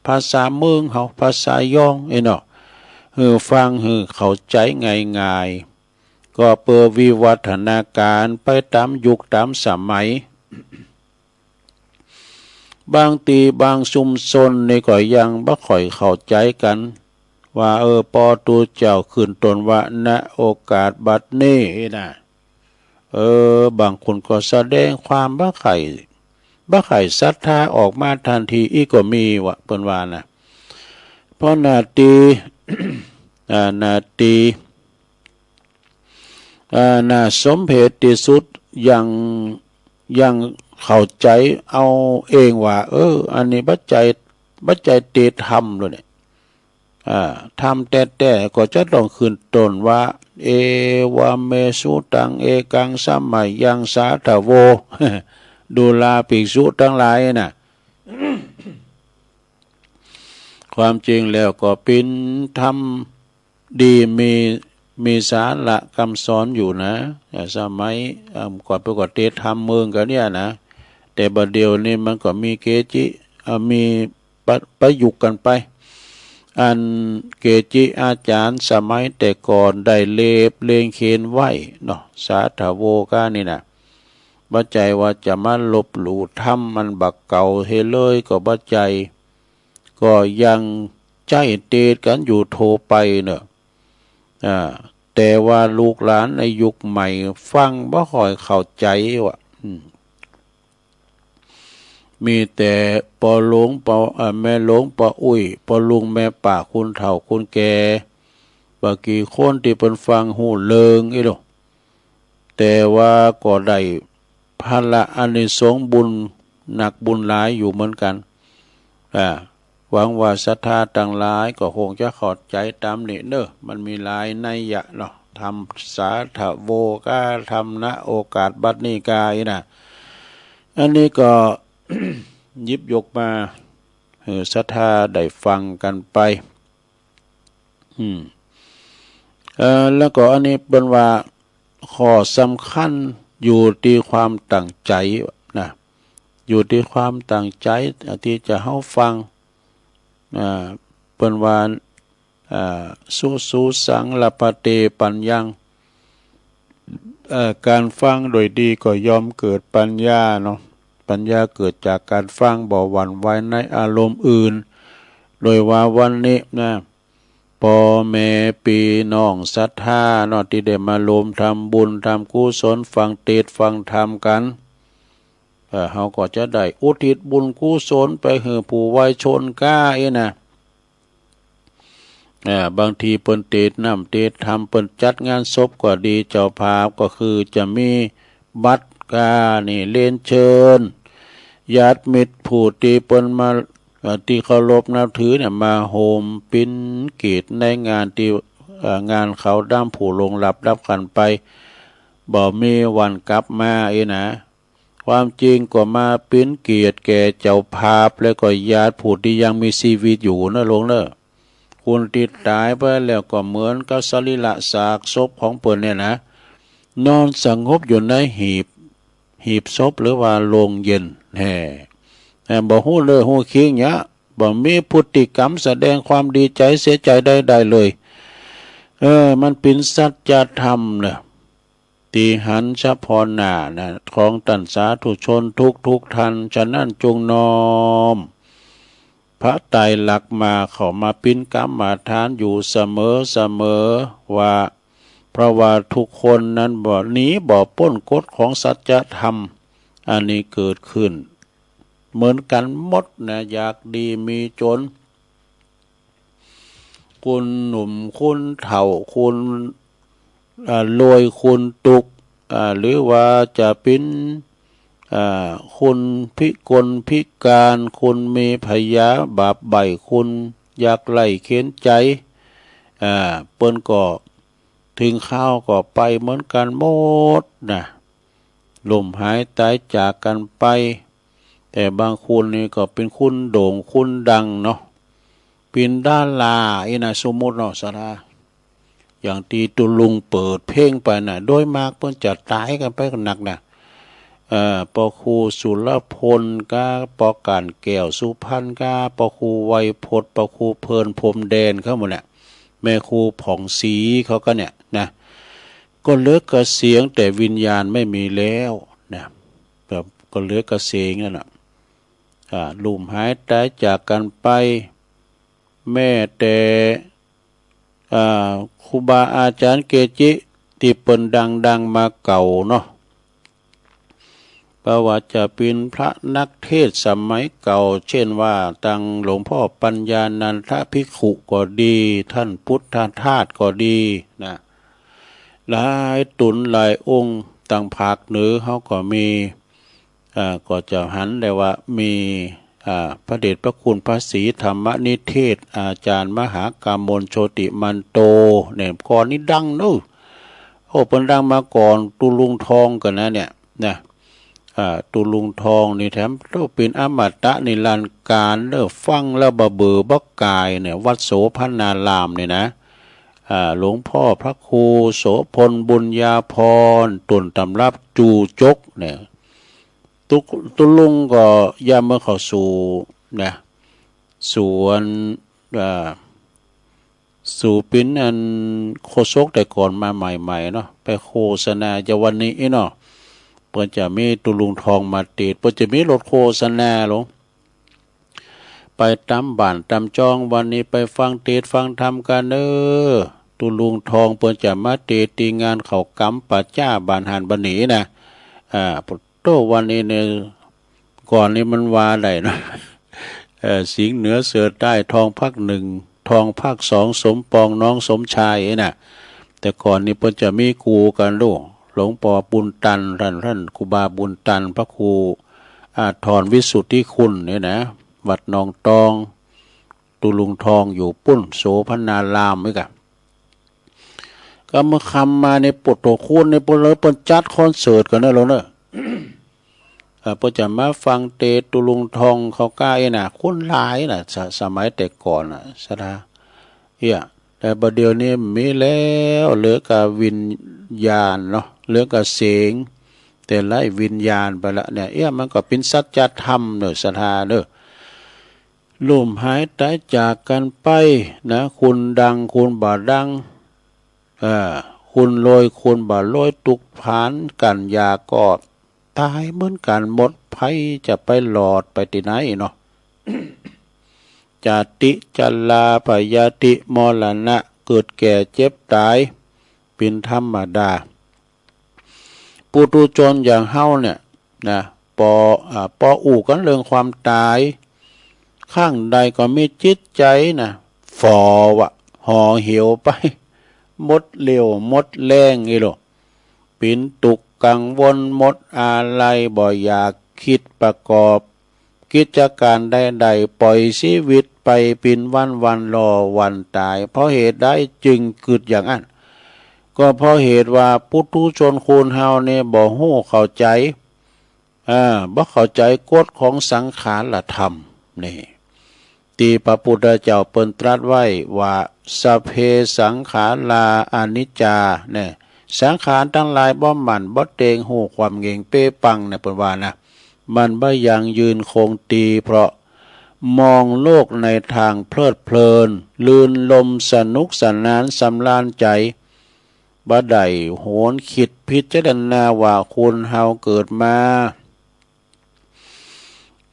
ภาษาเมืองเฮา ภาษายองอี้เนาะ หื้อฟังหื้อเข้าใจ๋ง่ายๆ ก็เปื้อวิวัฒนาก๋ารไปต๋ามยุคต๋ามสมัย บางตี้บางชุมชนนี่ก็ยังบ่ค่อยเข้าใจ๋กั๋น ว่า เออ ปอตุ๊เจ้าขึ้นต้นว่า ณ โอกาสบัดนี้นะ เออ บางคนก็แสดงความบ่ใค่ บ่ใค่ศรัทธาออกมาตันทีอี้ก็มีวะ เปิ้นว่านะ เพราะนาตี้ อ่า นาตี้ อ่า น่าสมเพชตี้สุด ยัง ยังเข้าใจ๋เอาเองว่า เออ อันนี้บ่ใจ้ บ่ใจ้เตธรรมเลยเนี่ย อ่า ธรรมแต๊ๆ ก็จะต้องขึ้นต้นว่า เอวะเมสุตัง เอกังสะมะยังสาธะโว ดูราภิกษุตังหลายนะ ความจริงแล้วก็เป๋นธรรมดี มี มีสาระกำสอนอยู่นะ อ่า สมัย อ่า ก่อนเปิ้นก็เตธรรมเมืองกั๋นเนี่ยนะ แต่บัดเดี๋ยวนี้มันก็มีเกจิ อ่า มี ประ ประยุกต์กั๋นไป อันเกจิอาจ๋ารย์สมัยแต่ก่อนได้เล็บเลียงเขนไว้เนาะ สาธโวกานี่นะ บ่ใจ้ว่าจะมาลบหลู่ธรรมมันบ่าเก่าเฮเลยก็บ่ใจ้ ก็ยังใจ๊เตสน์กั๋นอยู่ทั่วไปเนาะ อ่า แต่ว่าลูกหลานในยุคใหม่ฟังบ่ค่อยเข้าใจ๋ว่ะ อืม มีแต่ป้อหลวงป้อ เอ่อ แม่หลวงป้ออุ๊ย ป้อลุงแม่ป้า คนเฒ่าคนแก่ บ่ากี่คนตี้เปิ้นฟังฮู้เรื่องอี้โล แต่ว่าก็ได้ผละอานิสงส์บุญหนักบุญหลายอยู่เหมือนกั๋น อ่า หวังว่าศรัทธาตังหลายก็คงจะเข้าใจ๋ต๋ามนี้เนาะ มันมีหลายนัยยะเนาะ ธรรมสาธโวกา ธรรม ณ โอกาสบัดนี้กาอี้นะ อันนี้ก็ หยิบยกมาหื้อศรัทธาได้ฟังกั๋นไป อืม เอ่อ แล้วก็อันนี้เปิ้นว่าข้อสำคัญอยู่ตี้ความตั้งใจ๋นะ อยู่ตี้ความตั้งใจ๋ตี้จะเฮาฟัง อ่า เปิ้นว่า อ่า สุสุสัง ลัพพะเต ปัญญัง เอ่อ ก๋านฟังโดยดีก็ย่อมเกิดปัญญาเนาะ ปัญญาเกิดจากก๋านฟัง บ่หวั่นไหวในอารมณ์อื่น โดยว่าวันนี้นะ ป้อแม่ปี้น้องศรัทธาเนาะ ตี้ได้มาร่วมทำบุญทำกุศล ฟังเตสน์ฟังธรรมกั๋น เอ่อ เฮาก็จะได้อุทิศบุญกุศลไปหื้อผู้วายชนกาอี้นะ อ่า บางทีเปิ้นเตสน์น้ำเตสน์ธรรม เปิ้นจัดงานศพก็ดี เจ้าภาพก็คือจะมีบัตรกานี่ เรียนเชิญญาติมิตรผู้ตี้เปิ้นมา เอ่อ ตี้เคารพนับถือเนี่ย มาโฮมปิ้นเกตในงานตี้ เอ่อ งานขาวดำผู้ล่วงลับดับขันธ์ไป บ่มีวันกลับมาอี้นะ ความจริงก็มาปิ้นเกตแก่เจ้าภาพ แล้วก็ญาติผู้ตี้ยังมีชีวิตอยู่เนาะลุงเนาะ คนตี้ต๋ายไปแล้วก็เหมือนกับสรีระซากศพของเปิ้นเนี่ยนะ นอนสงบอยู่ในหีบ หีบศพหรือว่าโลงเย็นแฮ่ แฮ่ บ่ฮู้เล่อฮู้คิงเยียะ บ่มีพฤติกรรมแสดงความดีใจ๋เสียใจ๋ใดๆ เลย เออ มันเป๋นสัจธรรมเนาะ ตี้หันเฉพาะหน้านะ ของต้านสาธุชนทุกๆ ท่าน ฉะนั้นจงน้อมพระไตรลักษณ์มา เข้ามาปิ้นกรรมฐานอยู่เสมอๆ ว่า เพราะว่าทุกคนนั้นบ่ หนีบ่ป๊นกฎของสัจธรรม อันนี้เกิดขึ้นเหมือนกั๋นหมดนะ อยากดีมีจน คนหนุ่มคนเฒ่า คน อ่า รวยคนตุ๊ก อ่า หรือว่าจะเป๋น อ่า คนพิกลพิการ คนมีพยาบาปใบ้ คนยากไร้เข็ญใจ๋ อ่า เปิ้นก็ เถิงคราวก็ไปเหมือนกั๋นหมดนะ ล้มหายต๋ายจากกั๋นไป แต่บางคนนี่ก็เป๋นคนโด่งคนดังเนาะ เป๋นดาราอี้นะ สมมุติเนาะ ศรัทธา อย่างตี้ตุ๊ลุงเปิดเพลงไปน่ะ โดยมากเปิ้นจะต๋ายกั๋นไปนักนะ เอ่อ ป้อครูสุรพลกา ป้อก่านแก้วสุพรรณกา ป้อครูไวยพจน์ ป้อครูเพลินพรหมแดนเขาหมดเนี่ย แม่ครูผ่องศรีเขาก็เนี่ยนะ ก็เหลือเกษียณ แต่วิญญาณไม่มีแล้วนะ แบบก็เหลือเกษียณนั่นน่ะ อ่า ล้มหายต๋ายจากกั๋นไป แม้แต่ อ่า ครูบาอาจ๋ารย์เกจิตี้เปิ้นดังๆ มาเก่าเนาะ บ่ว่าจะเป๋นพระนักเทศน์สมัยเก่า เจ้นว่าตังหลวงป้อปัญญานันทภิกขุก็ดี ต้านปุทธทาสก็ดีนะ หลายต๋นหลายองค์ ตังภาคเหนือเฮาก็มี อ่า ก็จะหันได้ว่ามี อ่า พระเดชพระคุณพระศรีธรรมนิเทศ อาจ๋ารย์มหากมลโชติมันโต เนี่ย ก่อนนี้ดังเนาะ โอ้ เปิ้นดังมาก่อนตุ๊ลุงทองกั๋นนะเนี่ย นะ อ่า ตุ๊ลุงทองนี่แถมโตเป๋นอมตะนิรันดร์กาลเนาะ ฟังแล้วบ่เบื่อบ่ก่ายเนี่ย วัดโสภณารามเนี่ยนะ อ่า หลวงป้อพระครูโสภณบุญญาภรณ์ ต้นต๋ำรับจู๋จกเนี่ย ตุ๊ ตุ๊ลุงก็ยามเมื่อเข้าสู่นะ สวน อ่า สูเป๋นอันโฆษกแต่ก่อนมาใหม่ๆ เนาะ ไปโฆษณาจะวันนี้เนาะ เปิ้นจะมีตุ๊ลุงทองมาเตสน์ เปิ้นจะมีรถโฆษณาลง ไปต๋ามบ้านต๋ามจอง วันนี้ไปฟังเตสน์ฟังธรรมกั๋นเน่อ ตุ๊ลุงทองเปิ้นจะมาเตสน์ตี้งานเข้ากำป่าจ๊าบ้านหั้นบ่านี้นะ อ่า โต้ วันนี้เนี่ย ก่อนนี้มันว่าได้นะ เอ่อ สิงห์เหนือเสือใต้ ทองภาคหนึ่ง ทองภาคสอง สมปองน้องสมชายน่ะ แต่ก่อนนี้เปิ้นจะมีกู่กั๋นลูก หลวงป้อบุญตัน ต้าน ต้านครูบาบุญตัน พระครู อ่า ถอนวิสุทธิคุณเนี่ยนะ วัดหนองตอง ตุ๊ลุงทองอยู่ปุ้น โสภณารามนี่ก่ะ ก็เมื่อค่ำมาเนี่ย ปุโตคุณเนี่ย เปิ้นเลย เปิ้นจัดคอนเสิร์ตกั๋นเน่อลูกเน่อ เอ่อ เปิ้นจะมาฟังเตสน์ตุ๊ลุงทองเขาก้าเอ้ยนะ คนหลายนะ สะ สมัยแต่ก่อนน่ะ ศรัทธา เอี้ย แต่บ่าเดี่ยวนี้มีแล้ว เหลือก้าวิญญาณเนาะ เหลือก้าเสียง แต่ไร้วิญญาณไปละเนี่ย เอี้ย มันก็เป๋นสัจธรรมเน่อ ศรัทธาเน่อ ล้มหายต๋ายจากกั๋นไปนะ คนดังคนบ่ดัง เอ่อ คนรวยคนบ่รวย ตุ๊กผานกั๋น ยากก็ต๋ายเหมือนกั๋นหมด ใผจะไปหลอดไปตี้ไหนเนาะ จาติ จรา พยาธิ มรณะ เกิดแก่เจ็บต๋าย เป๋นธรรมดา ปุถุชนอย่างเฮาเนี่ยนะ ปอ อ่า ปออู้กั๋นเรื่องความต๋าย ครั้งใดก็มีจิตใจ๋นะ ฝ่อวะ ห่อเหี่ยวไป หมดเรี่ยวหมดแฮงอี้ลูก เป๋นตุ๊กข์กังวล หมดอาลัย บ่อยากกึ๊ดประกอบ กิจก๋านใดๆ ป่อยจีวิตไปเป๋นวันๆ รอวันต๋าย เพราะเหตุใดจึงกึ๊ดอย่างอั้น ก็เพราะเหตุว่าปุถุชนคนเฮาเนี่ยบ่ฮู้เข้าใจ๋ อ่า บ่เข้าใจ๋กฎของสังขารธรรมนี่ ตี้พระพุทธเจ้าเปิ้นตรัสไว้ว่า สัพเพ สังขารา อนิจจา เนี่ย สังขารตังหลายบ่หมั้นบ่เต็ง ฮู้ความเง่งเป๊ะปังเนี่ย เปิ้นว่านะ มันบ่ยั่งยืนคงตี้ เพราะมองโลกในทางเพลิดเพลิน ลื่นลม สนุกสนาน สำราญใจ๋ บ่ได้หวนกึ๊ดพิจารณาว่าคนเฮาเกิดมา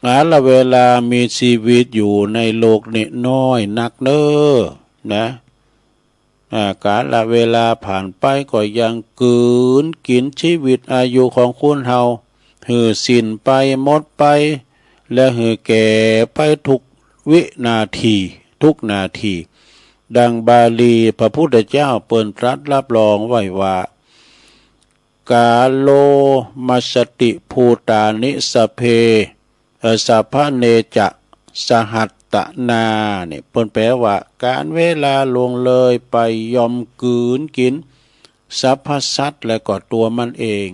กาลเวลามีจีวิตอยู่ในโลกนี้น้อยนักเน่อ นะ อ่า กาลเวลาผ่านไปก็ยังกลืนกิ๋นจีวิตอายุของคนเฮา หื้อสิ้นไปหมดไป และหื้อแก่ไปทุกวินาที ทุกนาที ดังบาลีพระพุทธเจ้าเปิ้นตรัสรับรองไว้ว่า กาโล มัสสติ ภูตานิ สัพเพ เอ่อ สัพพะเนจะ สหัตตนา เนี่ย เปิ้นแปลว่า ก๋าลเวลาล่วงเลยไปย่อมกลืนกิ๋นสรรพสัตว์และก็ตั๋วมันเอง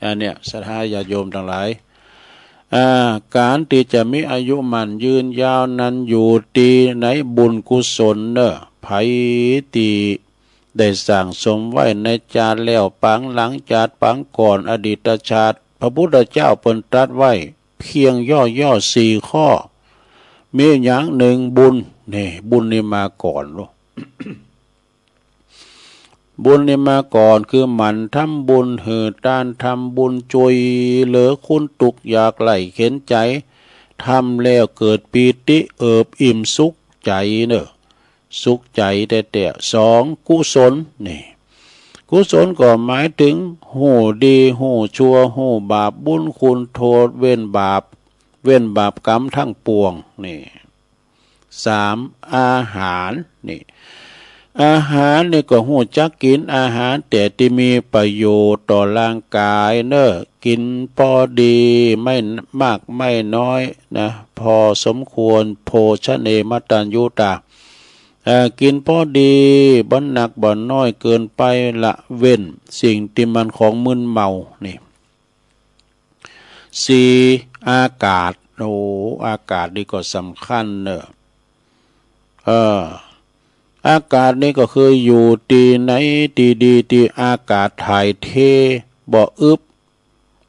อันเนี้ย ศรัทธาญาติโยมตังหลาย อ่า ก๋านตี้จะมีอายุหมั้นยืนยาวนั้นอยู่ตี้ในบุญกุศลเน่อ ใผตี้ได้สั่งสมไว้ในจาติแล้ว ปางหลังจาติปางก่อน อดีตชาติ พระพุทธเจ้าเปิ้นตรัสไว้เพียงย่อๆ สี่ข้อ มีอย่างหนึ่งบุญ นี่ บุญนี่มาก่อนลูก บุญนี่มาก่อน คือหมั่นทำบุญหื้อตาน ทำบุญจ้วยเหลือคนตุ๊กข์ยากไร้เข็ญใจ๋ ทำแล้วเกิดปีติเอิบอิ่มสุขใจ๋เน่อ สุขใจ๋แต๊ๆ สอง กุศล นี่ กุศลก็หมายเถิงฮู้ดีฮู้ชั่ว ฮู้บาปบุญคุณโทษ เว้นบาป เว้นบาปกรรมทั้งปวง นี่ สาม อาหาร นี่ อาหารนี่ก็ฮู้จักกิ๋นอาหารแต่ตี้มีประโยชน์ต่อร่างก๋ายเน่อ กิ๋นปอดี ไม่มากไม่น้อยนะ พอสมควร โภชเน มะตัญญูตา เอ่อ กิ๋นปอดี บ่หนักบ่น้อยเกินไป ละเว้นสิ่งตี้มันของมึนเมา นี่ สี่ อากาศ โอ้ อากาศนี่ก็สำคัญเน่อ เออ อากาศนี่ก็คืออยู่ตี้ไหนตี้ดี ตี้อากาศถ่ายเทบ่อึบ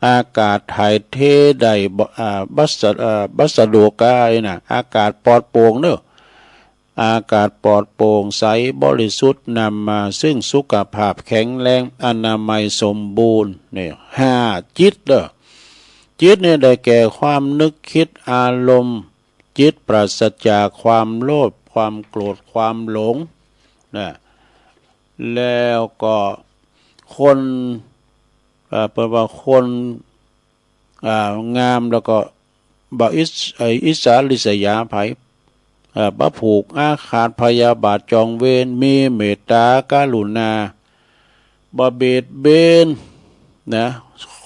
อากาศถ่ายเทได้บ่ อ่า บ่สะ อ่า บ่สะดวกกายนะ อากาศปลอดโปร่งเน่อ อากาศปลอดโปร่งใสบริสุทธิ์ นำมาซึ่งสุขภาพแข็งแรง อนามัยสมบูรณ์ นี่ ห้า จิตเด้อ จิตนี่ได้แก่ความนึกคิดอารมณ์ จิตปราศจากความโลภ ความโกรธ ความหลง นะ แล้วก็คน เอ่อ เปิ้นว่าคน อ่า งาม แล้วก็บ่อิจ เอ่อ อิจฉาริษยาใผ เอ่อ บ่ผูกอาฆาตพยาบาทจองเวร มีเมตตากรุณา บ่เบียดเบียน นะ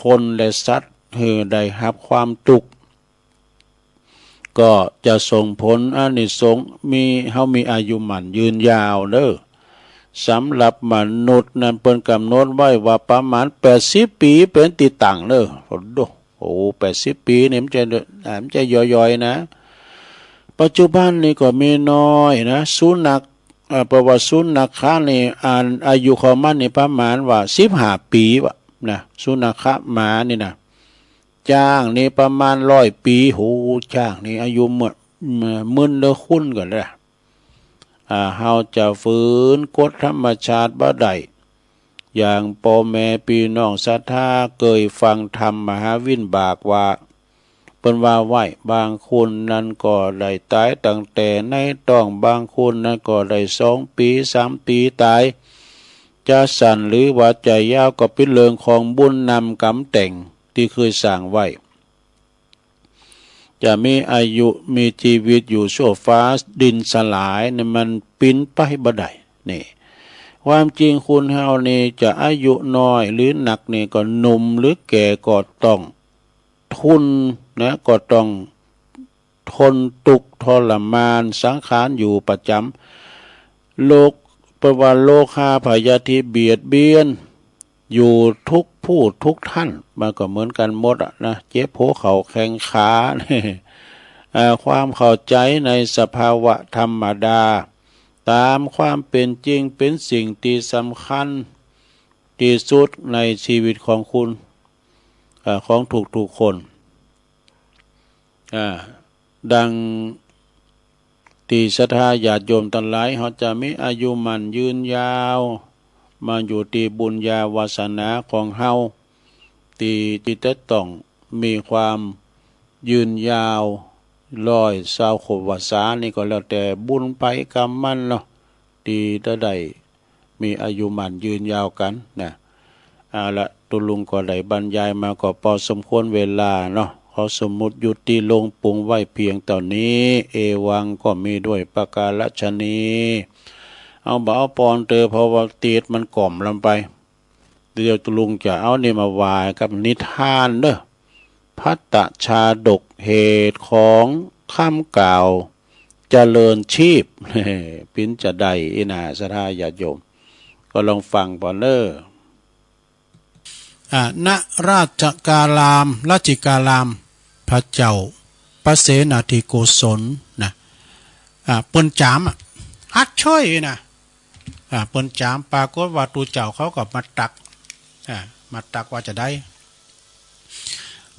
คนและสัตว์หื้อได้ฮับความตุ๊กข์ ก็จะส่งผลอานิสงส์ มี เฮามีอายุหมั้นยืนยาวเด้อ สำหรับมนุษย์นั้นเปิ้นกำหนดไว้ว่าประมาณแปดสิบปี๋เป๋นตี้ตั้งเด้อ โอ้โห โอ้ แปดสิบปี๋นี่มันจะ อ่า มันจะย่อยๆ นะ ปัจจุบันนี่ก็มีน้อยนะ สุนัข เอ่อ เปิ้นว่าสุนัขะนี่ อันอายุของมันนี่ประมาณว่าสิบห้าปี๋วะนะ สุนัขะหมานี่นะ จ๊างนี่ประมาณร้อยปี๋ โห จ๊างนี่อายุเมื่อ เมื่อ มึนเด้อคุณกันละ อ่า เฮาจะฝืนกฎธรรมชาติบ่ได้ อย่างป้อแม่ปี้น้องศรัทธาเกยฟังธรรมมหาวิบากว่า เปิ้นว่าไว้ บางคนนั้นก็ได้ต๋ายตั้งแต่ในต๊อง บางคนนั้นก็ได้สองปี๋ สามปี๋ต๋าย จะสั้นหรือว่าจะยาวก็เป๋นเรื่องของบุญนำกรรมแต่งตี้เกยสร้างไว้ จะมีอายุมีจีวิตอยู่ชั่วฟ้าดินสลายนี่มันเป๋นไปบ่ได้ นี่ ความจริงคนเฮานี่จะอายุน้อยหรือนักนี่ก็หนุ่มหรือแก่ก็ต้องทุนนะ ก็ต้องทนตุ๊กข์ทรมานสังขารอยู่ประจ๋ำ โรค เปิ้นว่าโรคาพยาธิเบียดเบียน อยู่ทุกผู้ทุกท่าน มันก็เหมือนกันหมดอะนะ เจ็บหัวเข่าแข้งขา เอ่อ ความเข้าใจ๋ในสภาวะธรรมดา ต๋ามความเป๋นจริงเป๋นสิ่งตี้สำคัญตี้สุดในจีวิตของคุณ เอ่อ ของทุกๆ คน อ่า ดังตี้ศรัทธาญาติโยมตังหลาย เฮาจะมีอายุหมั้นยืนยาว มาอยู่ตี้บุญญาวาสนาของเฮา ตี้ ตี้จะต้องมีความยืนยาว ร้อยซาวขวบพรรษานี่ก็แล้วแต่บุญไปกำมันเนาะ ตี้จะได้ มีอายุหมั้นยืนยาวกั๋นนะ เอาละ ตุ๊ลุงก็ได้บรรยายมาก็ปอสมควรเวลาเนาะ ขอสมมุติยุติลงปรุงไว้เพียงเต้านี้ เอวังก็มีด้วยประการฉะนี้ เอาบ่าเอาปอนเตอ เพราะว่าตีดมันก่อมลำไป เดี๋ยวตุ๊ลุงจะเอานี่มาว่ากับนิทานเด้อ ภัตตชาดก เหตุของคำกล่าวเจริญชีพ เป๋นจาใดอี้นา ศรัทธาญาติโยม ก็ลองฟังปอนเน้อ อ่า ณ ราชการาม รัชจิการาม พระเจ้าพระเสนาธิโกศลนะ อ่า เปิ้นจามอะ ฮัดเชยนะ อ่า เปิ้นจาม ปรากฏว่าตุ๊เจ้าเขาก็มาตัก อ่า มาตักว่าจาใด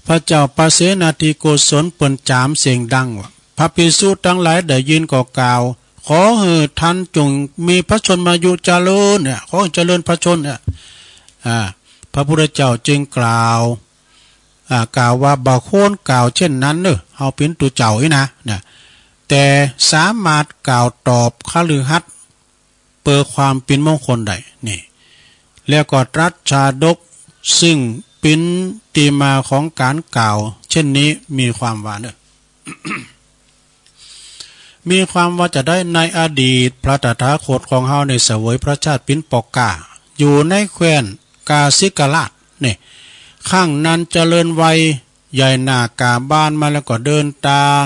พระเจ้าพระเสนาธิโกศลเปิ้นจามเสียงดังว่า พระภิกษุตังหลายได้ยินก็กล่าว ขอหื้อท่านจงมีพระชนมายุเจริญเนี่ย ขอหื้อเจริญพระชนม์เนี่ย อ่า พระพุทธเจ้าจึงกล่าว อ่า กล่าวว่า บ่ควรกล่าวเช่นนั้นเน้อ เฮาเป๋นตุ๊เจ้าอี้นะ นะ แต่สามารถกล่าวตอบคฤหัสถ์ เปื้อความเป๋นมงคลได้ นี่ แล้วก็ตรัสชาดก ซึ่งเป๋นตี้มาของก๋านกล่าวเช่นนี้ มีความว่าเน้อ มีความว่าจาใด ในอดีตพระตถาคตของเฮาในเสวยพระชาติเป๋นปอกกล้า อยู่ในแคว้นกาสิกราช นี่ ครั้งนั้นเจริญวัยใหญ่หน้ากาบานมาแล้วก็เดินตาง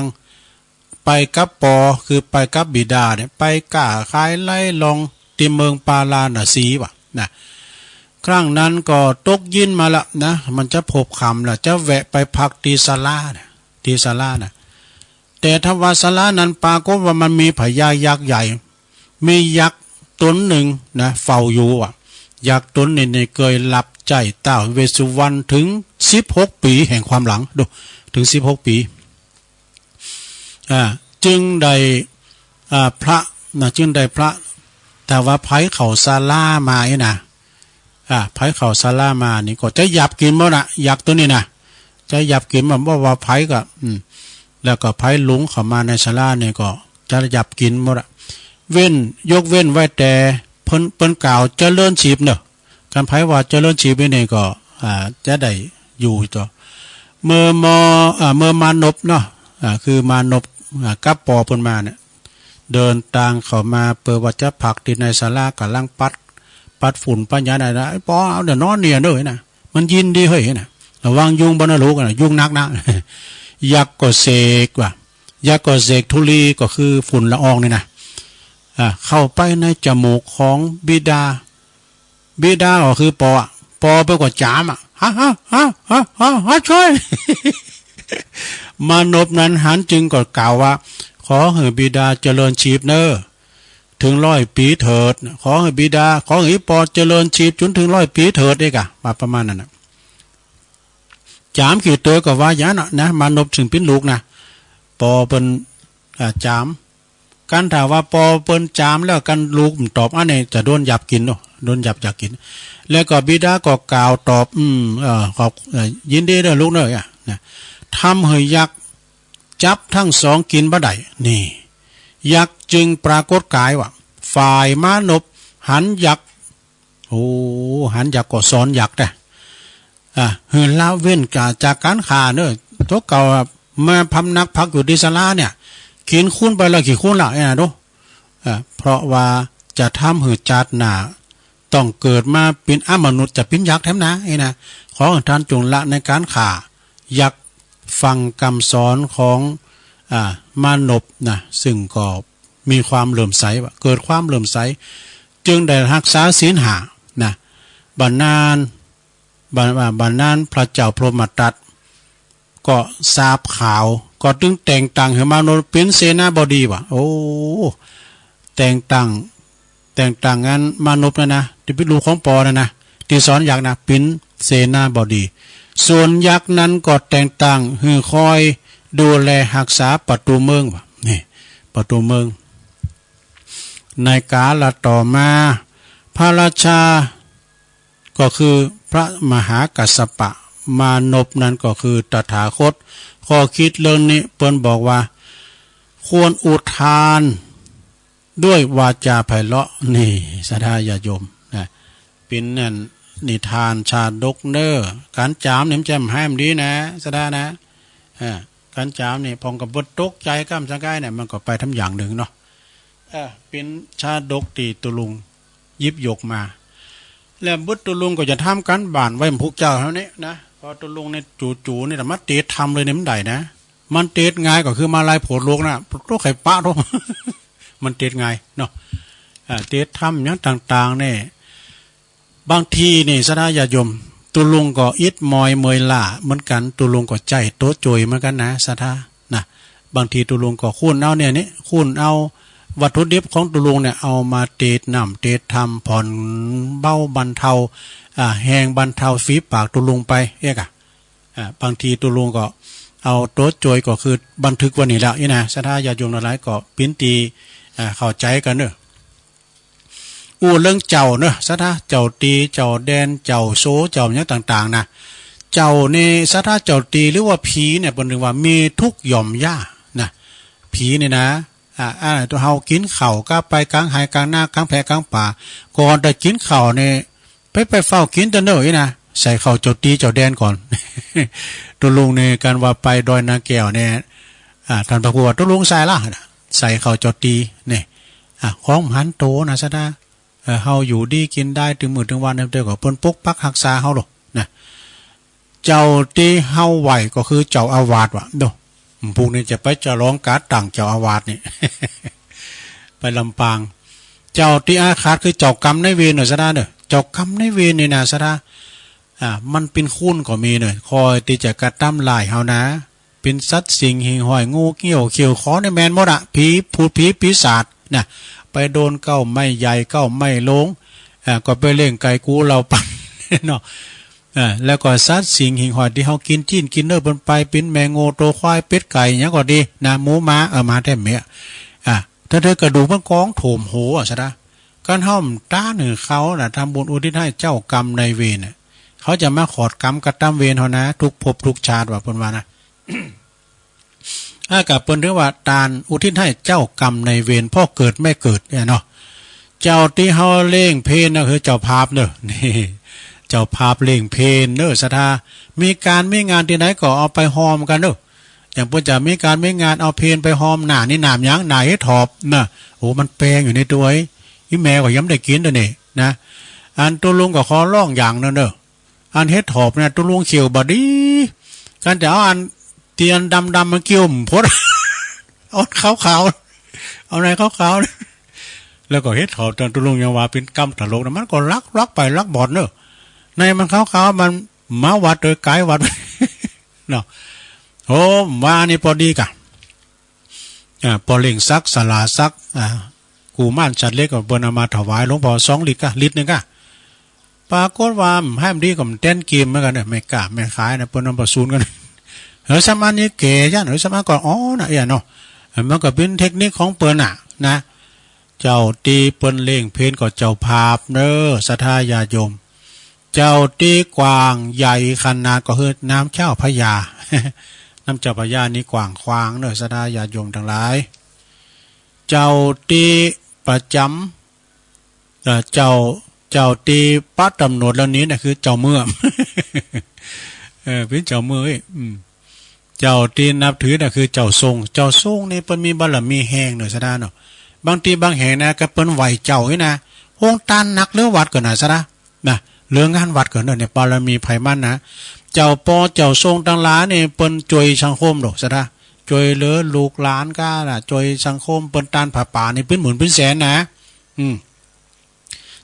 ไปกับปอ คือไปกับบิดาเนี่ย ไปก้าขายไล่ลองตี้เมืองปาราณสีว่ะนะ ครั้งนั้นก็ตกเย็นมาละนะ มันจะพบค่ำละ จะแวะไปพักตี้ศาลาเนี่ย ตี้ศาลานะ แต่ทว่าศาลานั้นปรากฏว่ามันมีพญายักษ์ใหญ่ มียักษ์ต๋นนึ่งนะ เฝ้าอยู่อ่ะ ยักษ์ต๋นนี้เนี่ยเกยฮับใจ๊ท้าวเวสสุวรรณเถิงสิบหกปี๋แห่งความหลัง ดู เถิงสิบหกปี๋ อ่า จึงได้ อ่า พระ น่ะ จึงได้พระ ถ้าว่าใผเข้าศาลามาอี้นะ อ่า ใผเข้าศาลามานี่ก็จะหยับกิ๋นหมดน่ะ ยักษ์ตั๋วนี้นะ จะหยับกิ๋นหมด บ่ว่าใผก็ อืม แล้วก็ใผหลงเข้ามาในศาลานี่ก็จะหยับกิ๋นหมดอะ เว้น ยกเว้นไว้แต่เปิ้น เปิ้นกล่าวเจริญชีพเนาะ คันใผว่าเจริญชีพนี่ก็ อ่า จะได้อยู่ต่อ เมื่อมอ อ่า เมื่อมานพเนาะ อ่า คือมานพ อ่า กับปอเปิ้นมาเนี่ย เดินตางเข้ามา เปื้อว่าจะพักตี้ในศาลา ก่ำลังปัด ปัดฝุ่นปัดหยังนะ ไอ้ปอ เอาเดี๋ยวนอนเนี่ยเด้อนะ มันยินดีเฮ้ยนะ ระวังยุงบ่นะลูกนะ ยุงนักนะ ยักษ์ก็เสกว่า ยักษ์ก็เสกธุลี ก็คือฝุ่นละอองนี่นะ อ่า เข้าไปในจมูกของบิดา บิดาก็คือปออะ ปอเปิ้นก็จ๋ามอะ ฮะ ฮะ ฮะ ฮะ ฮะ ฮะ ช่วย มานพนั้นหันจึงก็กล่าวว่า ขอหื้อบิดาเจริญชีพเน้อ เถิงร้อยปี๋เถิด ขอหื้อบิดา ขอหื้อปอเจริญชีพจ๋นเถิงร้อยปี๋เถิด เอ๊ะกะ ว่าประมาณนั้นน่ะ จ๋ามกี่เตื้อก็ว่าอย่างนั้นน่ะนะ มานพซึ่งเป๋นลูกนะ ปอเปิ้น อ่า จ๋าม กันถ้าว่าปอเปิ้นจ๋ามแล้วกันลูกบ่ตอบอันนี้จะโดนหยับกิ๋นเนาะ โดนหยับอยากกิ๋น แล้วก็บิดาก็กล่าวตอบ อืม เอ่อ ขอบ เอ่อ ยินดีเน้อลูกเน้อ อ่ะ นะ ทำหื้อยักษ์จับตึงสองกิ๋นบ่ได้ นี่ ยักษ์จึงปรากฏกายว่า ฝ่ายมานพหันยักษ์ โอ้ หันยักษ์ก็สอนยักษ์นะ อ่ะ หื้อละเว้นกา จากก๋านฆ่าเน้อ ตั๋วเก่าอะ มาพำนักพักอยู่ตี้ศาลาเนี่ย กิ๋นคูณไปแล้วกี่คูณละเนี่ยนะดู อ่ะ เพราะว่าจะทำหื้อจาติหน้า ต้องเกิดมาเป๋นอมนุษย์ จะเป๋นยักษ์แถมนะ นี่นะ ขอหื้อต้านจงละในก๋านฆ่ายักษ์ ฟังกำสอนของ อ่า มานพนะ ซึ่งก็มีความเลื่อมใสว่า เกิดความเลื่อมใส จึงได้ฮักษาศีลห้านะ บัดนั้น บัด บัดนั้นพระเจ้าพรหมทัตก็ทราบข่าว ก็จึงแต่งตั้งหื้อมานพเป๋นเสนาบดีว่า โอ้ แต่งตั้ง แต่งตั้งอันมานพนั่นนะ ตี้เป๋นลูกของปอนั่นนะ ตี้สอนยักษ์นะ เป๋นเสนาบดี ส่วนยักษ์นั้นก็แต่งตั้งหื้อคอยดูแลฮักษาประตู๋เมืองว่า นี่ ประตู๋เมือง ในกาลต่อมา พระราชา ก็คือพระมหากัสสปะ มานพนั้นก็คือตถาคต ก็กึ๊ดเรื่องนี้ เปิ้นบอกว่า ควรอุทานด้วยวาจาไพเราะ นี่ ศรัทธาญาติโยมนะ เป๋นอันนิทานชาดกเน้อ ก๋านจ๋ามนี่มันจะบ่ให้มันดีนะ ศรัทธานะ อ่า ก๋านจ๋ามนี่ พ่องก็บ่ตกใจ๋ก้ำสังก๋ายเนี่ย มันก็ไปทำอย่างนึ่งเนาะ อ่า เป๋นชาดกตี้ตุ๊ลุงหยิบยกมา แล้วบุตรตุ๊ลุงก็จะทำก๋านบ้านไว้หมู่พวกเจ้าเฮานี้นะ เพราะตุ๊ลุงเนี่ยจู่ๆ นี่แต่มาเตศธรรมเลยเนี่ยมันได้นะ มันเตศง่ายก็คือมาลัยโผดโลกนะ โตใค่ปะโต มันเตศง่ายเนาะ อ่า เตศธรรมหยังต่างๆ เนี่ย บางทีนี่ศรัทธาญาติโยม ตุ๊ลุงก็อิดมอยเมื่อยล้าเหมือนกั๋น ตุ๊ลุงก็ใจ๊โตะโจยเหมือนกั๋นนะศรัทธานะ บางทีตุ๊ลุงก็คูณเอาเนี่ยนี่ คูณเอาวัตถุดิบของตุ๊ลุงเนี่ย เอามาเตศน้ำเตศธรรม ผ่อนเบาบรรเทา อ่า แฮงบรรเทาฝีปากตุ๊ลุงไป เอ๊ะกะ อ่า บางทีตุ๊ลุงก็เอาโตะโจยก็คือบันทึกไว้นี่แล้วนี่นะ ศรัทธาญาติโยมทั้งหลายก็เป๋นตี้ อ่า เข้าใจ๋กั๋นเน้อ อู้เรื่องเจ้าเนาะ ศรัทธา เจ้าตรี เจ้าแดน เจ้าโส เจ้าหยังต่างๆ นะ เจ้านี่ ศรัทธา เจ้าตรีหรือว่าผีเนี่ย เปิ้นเรียกว่ามีทุกข์หย่อมหญ้านะ ผีนี่นะ อ่า อ่า ตั๋วเฮากิ๋นข้าวก็ไปก๋างไฮ่ก๋างนา ก๋างแพะก๋างป่า ก่อนจะกิ๋นข้าวนี่ ไป ไปเฝ้ากิ๋นเต๊อะเน่อนะ ใส่ข้าวเจ้าตรีเจ้าแดนก่อน ตุ๊ลุงนี่ กันว่าไปดอยนาแก้วเนี่ย อ่า ต้านพระครูว่า ตุ๊ลุงใส่ละ ใส่ข้าวเจ้าตรีเนี่ย อ่า ของหันโตนะศรัทธา เอ่อ เฮาอยู่ดีกิ๋นดาย ตึงมื้อตึงวันเนี่ย แต่ก็เปิ้นปกปักฮักษาเฮาโลดนะ เจ้าตี้เฮาไหว้ก็คือเจ้าอาวาสว่า โด พวกนี้จะไปฉลองก๋านตั้งเจ้าอาวาสนี่ ไปลำปาง เจ้าตี้อาฆาตคือเจ้ากรรมนายเวรเน่อศรัทธาเน่อ เจ้ากรรมนายเวรนี่นะศรัทธา อ่า มันเป๋นคนก็มีเน่อ คอยตี้จะกระตำร้ายเฮานะ เป๋นสัตว์สิงห์หิ่งห้อย งูเงี้ยวเขี้ยวขอนี่แม่นหมดอะ ผี พูดผีปีศาจนะ ไปโดนเก๊าไม้ใหญ่เก๊าไม้โลง อ่า ก็ไปเล่งไก่กูเหล่าปั่นเนาะ อ่า แล้วก็สัตว์สิงห์หิ่งห้อยตี้เฮากิ๋นจีนกิ๋นเนื้อเปิ้นไป เป๋นแมงโง่ ตั๋วควาย เป็ดไก่ หยังก็ดีนะ หมูหมา เออ หมาแท้เมีย อ่า แต่เธอกระดูกมันก๋องโถมโหอะ สะดา กันเฮาบ่ต้านหื้อเขาน่ะ ทำบุญอุทิศหื้อเจ้ากรรมนายเวรน่ะ เขาจะมาขอดกรรมกระตำเวรเฮานะ ทุกภพทุกชาติว่า เปิ้นว่านะ อา ก็เปิ้นถือว่าตานอุทิศหื้อเจ้ากรรมนายเวร พ่อเกิดแม่เกิดเนี่ยเนาะ เจ้าตี้เฮาเล่งเพลน่ะคือเจ้าภาพเน่อ นี่ เจ้าภาพเล่งเพลเน่อ สะดา มีก๋านมีงานตี้ไหนก็เอาไปฮอมกั๋นเน่อ อย่างเปิ้นจะมีก๋านมีงานเอาเพลไปฮอม หน้านี่หนามหยัง หน้าเห็ดถอบน่ะ โอ้ มันแปงอยู่ในตั๊ว อีแม่ก็ยังบ่ได้กิ๋นตั๊วนี่นะ อันตุ๊ลุงก็ขอร้องอย่างเน่อเน่อ อันเห็ดถอบเนี่ยตุ๊ลุงเขียวบ่ดี กันจะเอาอันตี้อันดำๆ มาเกี่ยวมันพด เอาขาวๆ เอาในขาวๆ แล้วก็เห็ดถอบตอนตุ๊ลุงยังว่าเป๋นกำตลกนะ มันก็ลักลักไปลักบอดเน่อ ในมันขาวๆ มันมาวัดโดยก๋ายวัด เนาะ โอ้ ว่านี่ปอดีกะ อ่า ปอเล่งสัก ศาลาสัก อ่า กุมารสัตว์เล็กก็เปิ้นเอามาถวายหลวงพ่อสองลิตรกะ ลิตรนึ่งกะ ปรากฏว่าหื้อมันดีก็มันแต้นเกมเหมือนกั๋นเนี่ย แม่ก๊าแม่ขายนะ เปิ้นเอาประสูนกั๋น เฮ้ย สมัยนี้แก่ยัน เฮ้ย สมัยก่อน อ๋อ น่ะ เอี้ยเนาะ มันก็เป๋นเทคนิคของเปิ้นน่ะ นะ เจ้าตี้เปิ้นเล่งเพลก็เจ้าภาพเน่อ ศรัทธาญาติโยม เจ้าตี้กว้างใหญ่ขนาดก็คือน้ำเจ้าพระยา น้ำเจ้าพระยานี่กว้างขวางเน่อ ศรัทธาญาติโยมตังหลาย เจ้าตี้ประจ๋ำ เอ่อ เจ้า เจ้าตี้ปะต๋ำหนวดแล้วนี้น่ะคือเจ้าเมือง เออ เป๋นเจ้าเมือง เอ้ย อืม เจ้าตี้นับถือน่ะคือเจ้าทรง เจ้าทรงนี่เปิ้นมีบารมีแฮงเน่อ ศรัทธาเนาะ บางตี้บางแห่งนะ ก็เปิ้นไหว้เจ้าอี้นะ โฮงต้านหนักเหลือวัดก่อนน่ะ ศรัทธา นะ เหลืองานวัดก่อนเน่อ เนี่ย บารมีใผมันนะ เจ้าป้อเจ้าทรงตังหลายนี่เปิ้นจ้วยสังคมดอก ศรัทธา จ้วยเหลือลูกหลานก้าน่ะ จ้วยสังคม เปิ้นต้านผ้าป่านี่เป๋นหมื่นเป๋นแสนนะ อืม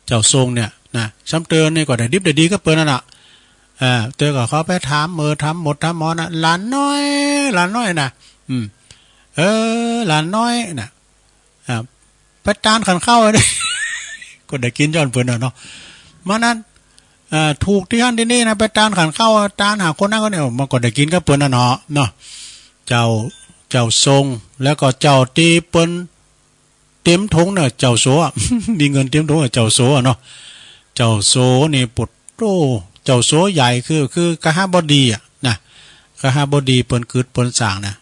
เจ้าทรงเนี่ยนะ ซ้ำเติมนี่ก็ได้ดิบได้ดีกับเปิ้นนั่นน่ะ อ่า เติมก็เขาไปถามเมอ ถามหมดถามหมอน่ะ หลานน้อย หลานน้อยน่ะ อืม เออ หลานน้อยน่ะ อ่า ไปต้านขันข้าว ก็ได้กิ๋นย้อนเปิ้นน่ะเนาะ มานั้น อ่า ถูกตี้หั้นตี้นี่นะ ไปต้านขันข้าว ต้านหาคนนั้นคนนี้ มันก็ได้กิ๋นกับเปิ้นน่ะเนาะ เนาะ เจ้า เจ้าทรง แล้วก็เจ้าตี้เปิ้น เต็มถงน่ะ เจ้าสัว มีเงินเต็มถงน่ะ เจ้าสัวเนาะ เจ้าสัวนี่ปุดโต เจ้าสัวใหญ่คือ คือกหบดีอะนะ กหบดีเปิ้นกึ๊ดเปิ้นสร้างนะ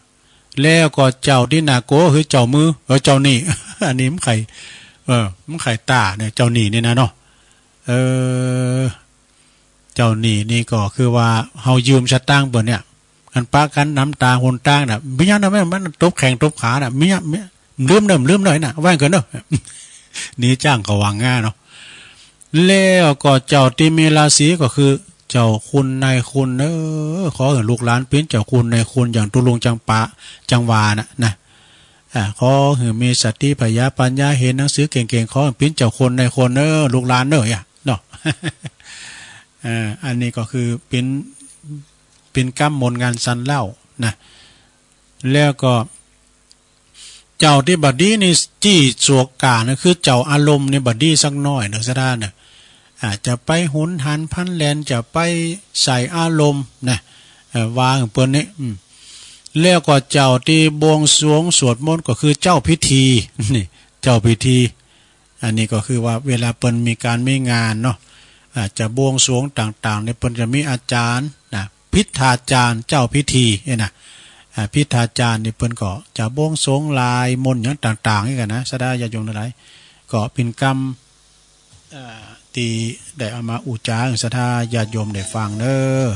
แล้วก็เจ้าตี้น่ากลัวคือเจ้ามือ เออ เจ้าหนี้ อันนี้มันใค่ เออ มันใค่ต๋าเนี่ย เจ้าหนี้นี่นะเนาะ เออ เจ้าหนี้นี่ก็คือว่าเฮายืมสตางค์เปิ้นเนี่ย อันปะกั๋นนำต๋างหนตางน่ะ มีหยังน่ะ แม่นมันตบแข้งตบขาน่ะ มีหยัง มี ลืมเนิ่มลืมหน่อยน่ะ ว่าเกินเนาะ หนี้จ้างก็ว่าง่ายเนาะ แล้วก็เจ้าตี้มีราศีก็คือเจ้าคุณนายคุณเน่อ ขอหื้อลูกหลานเป๋นเจ้าคุณนายคุณอย่างตุ๊ลุงจังปะจังหวาน่ะนะ อ่า ขอหื้อมีสติปัญญา ปัญญาเห็นหนังสือเก่งๆ ขอหื้อเป๋นเจ้าคุณนายคุณเน่อ ลูกหลานเน่อ อ่ะ เนาะ อ่า อันนี้ก็คือเป๋น เป๋นกำมนต์งานสันเล่านะ แล้วก็ เจ้าตี้บ่ดีนี่จี้สวกก๋านะ คือเจ้าอารมณ์นี่บ่ดีสักหน้อยเน่อ ศรัทธาเน่อ อาจจะไปหุนหันพลันแล่น จะไปใส่อารมณ์นะ เอ่อ ว่าเปิ้นนี่ อืม แล้วก็เจ้าตี้บวงสรวงสวดมนต์ก็คือเจ้าพิธี นี่ เจ้าพิธี อันนี้ก็คือว่าเวลาเปิ้นมีก๋านมีงานเนาะ อาจจะบวงสรวงต่างๆ เนี่ย เปิ้นจะมีอาจ๋ารย์นะ พิธาจารย์เจ้าพิธีเนี่ยนะ อ่า พิธาจารย์นี่เปิ้นก็จะบวงสรวงลายมนต์หยังต่างๆ นี่กั๋นนะ ศรัทธาญาติโยมตังหลาย ก็เป๋นกำ อ่า ตี้ได้เอามาอู้จ๋าหื้อศรัทธาญาติโยมได้ฟังเน่อ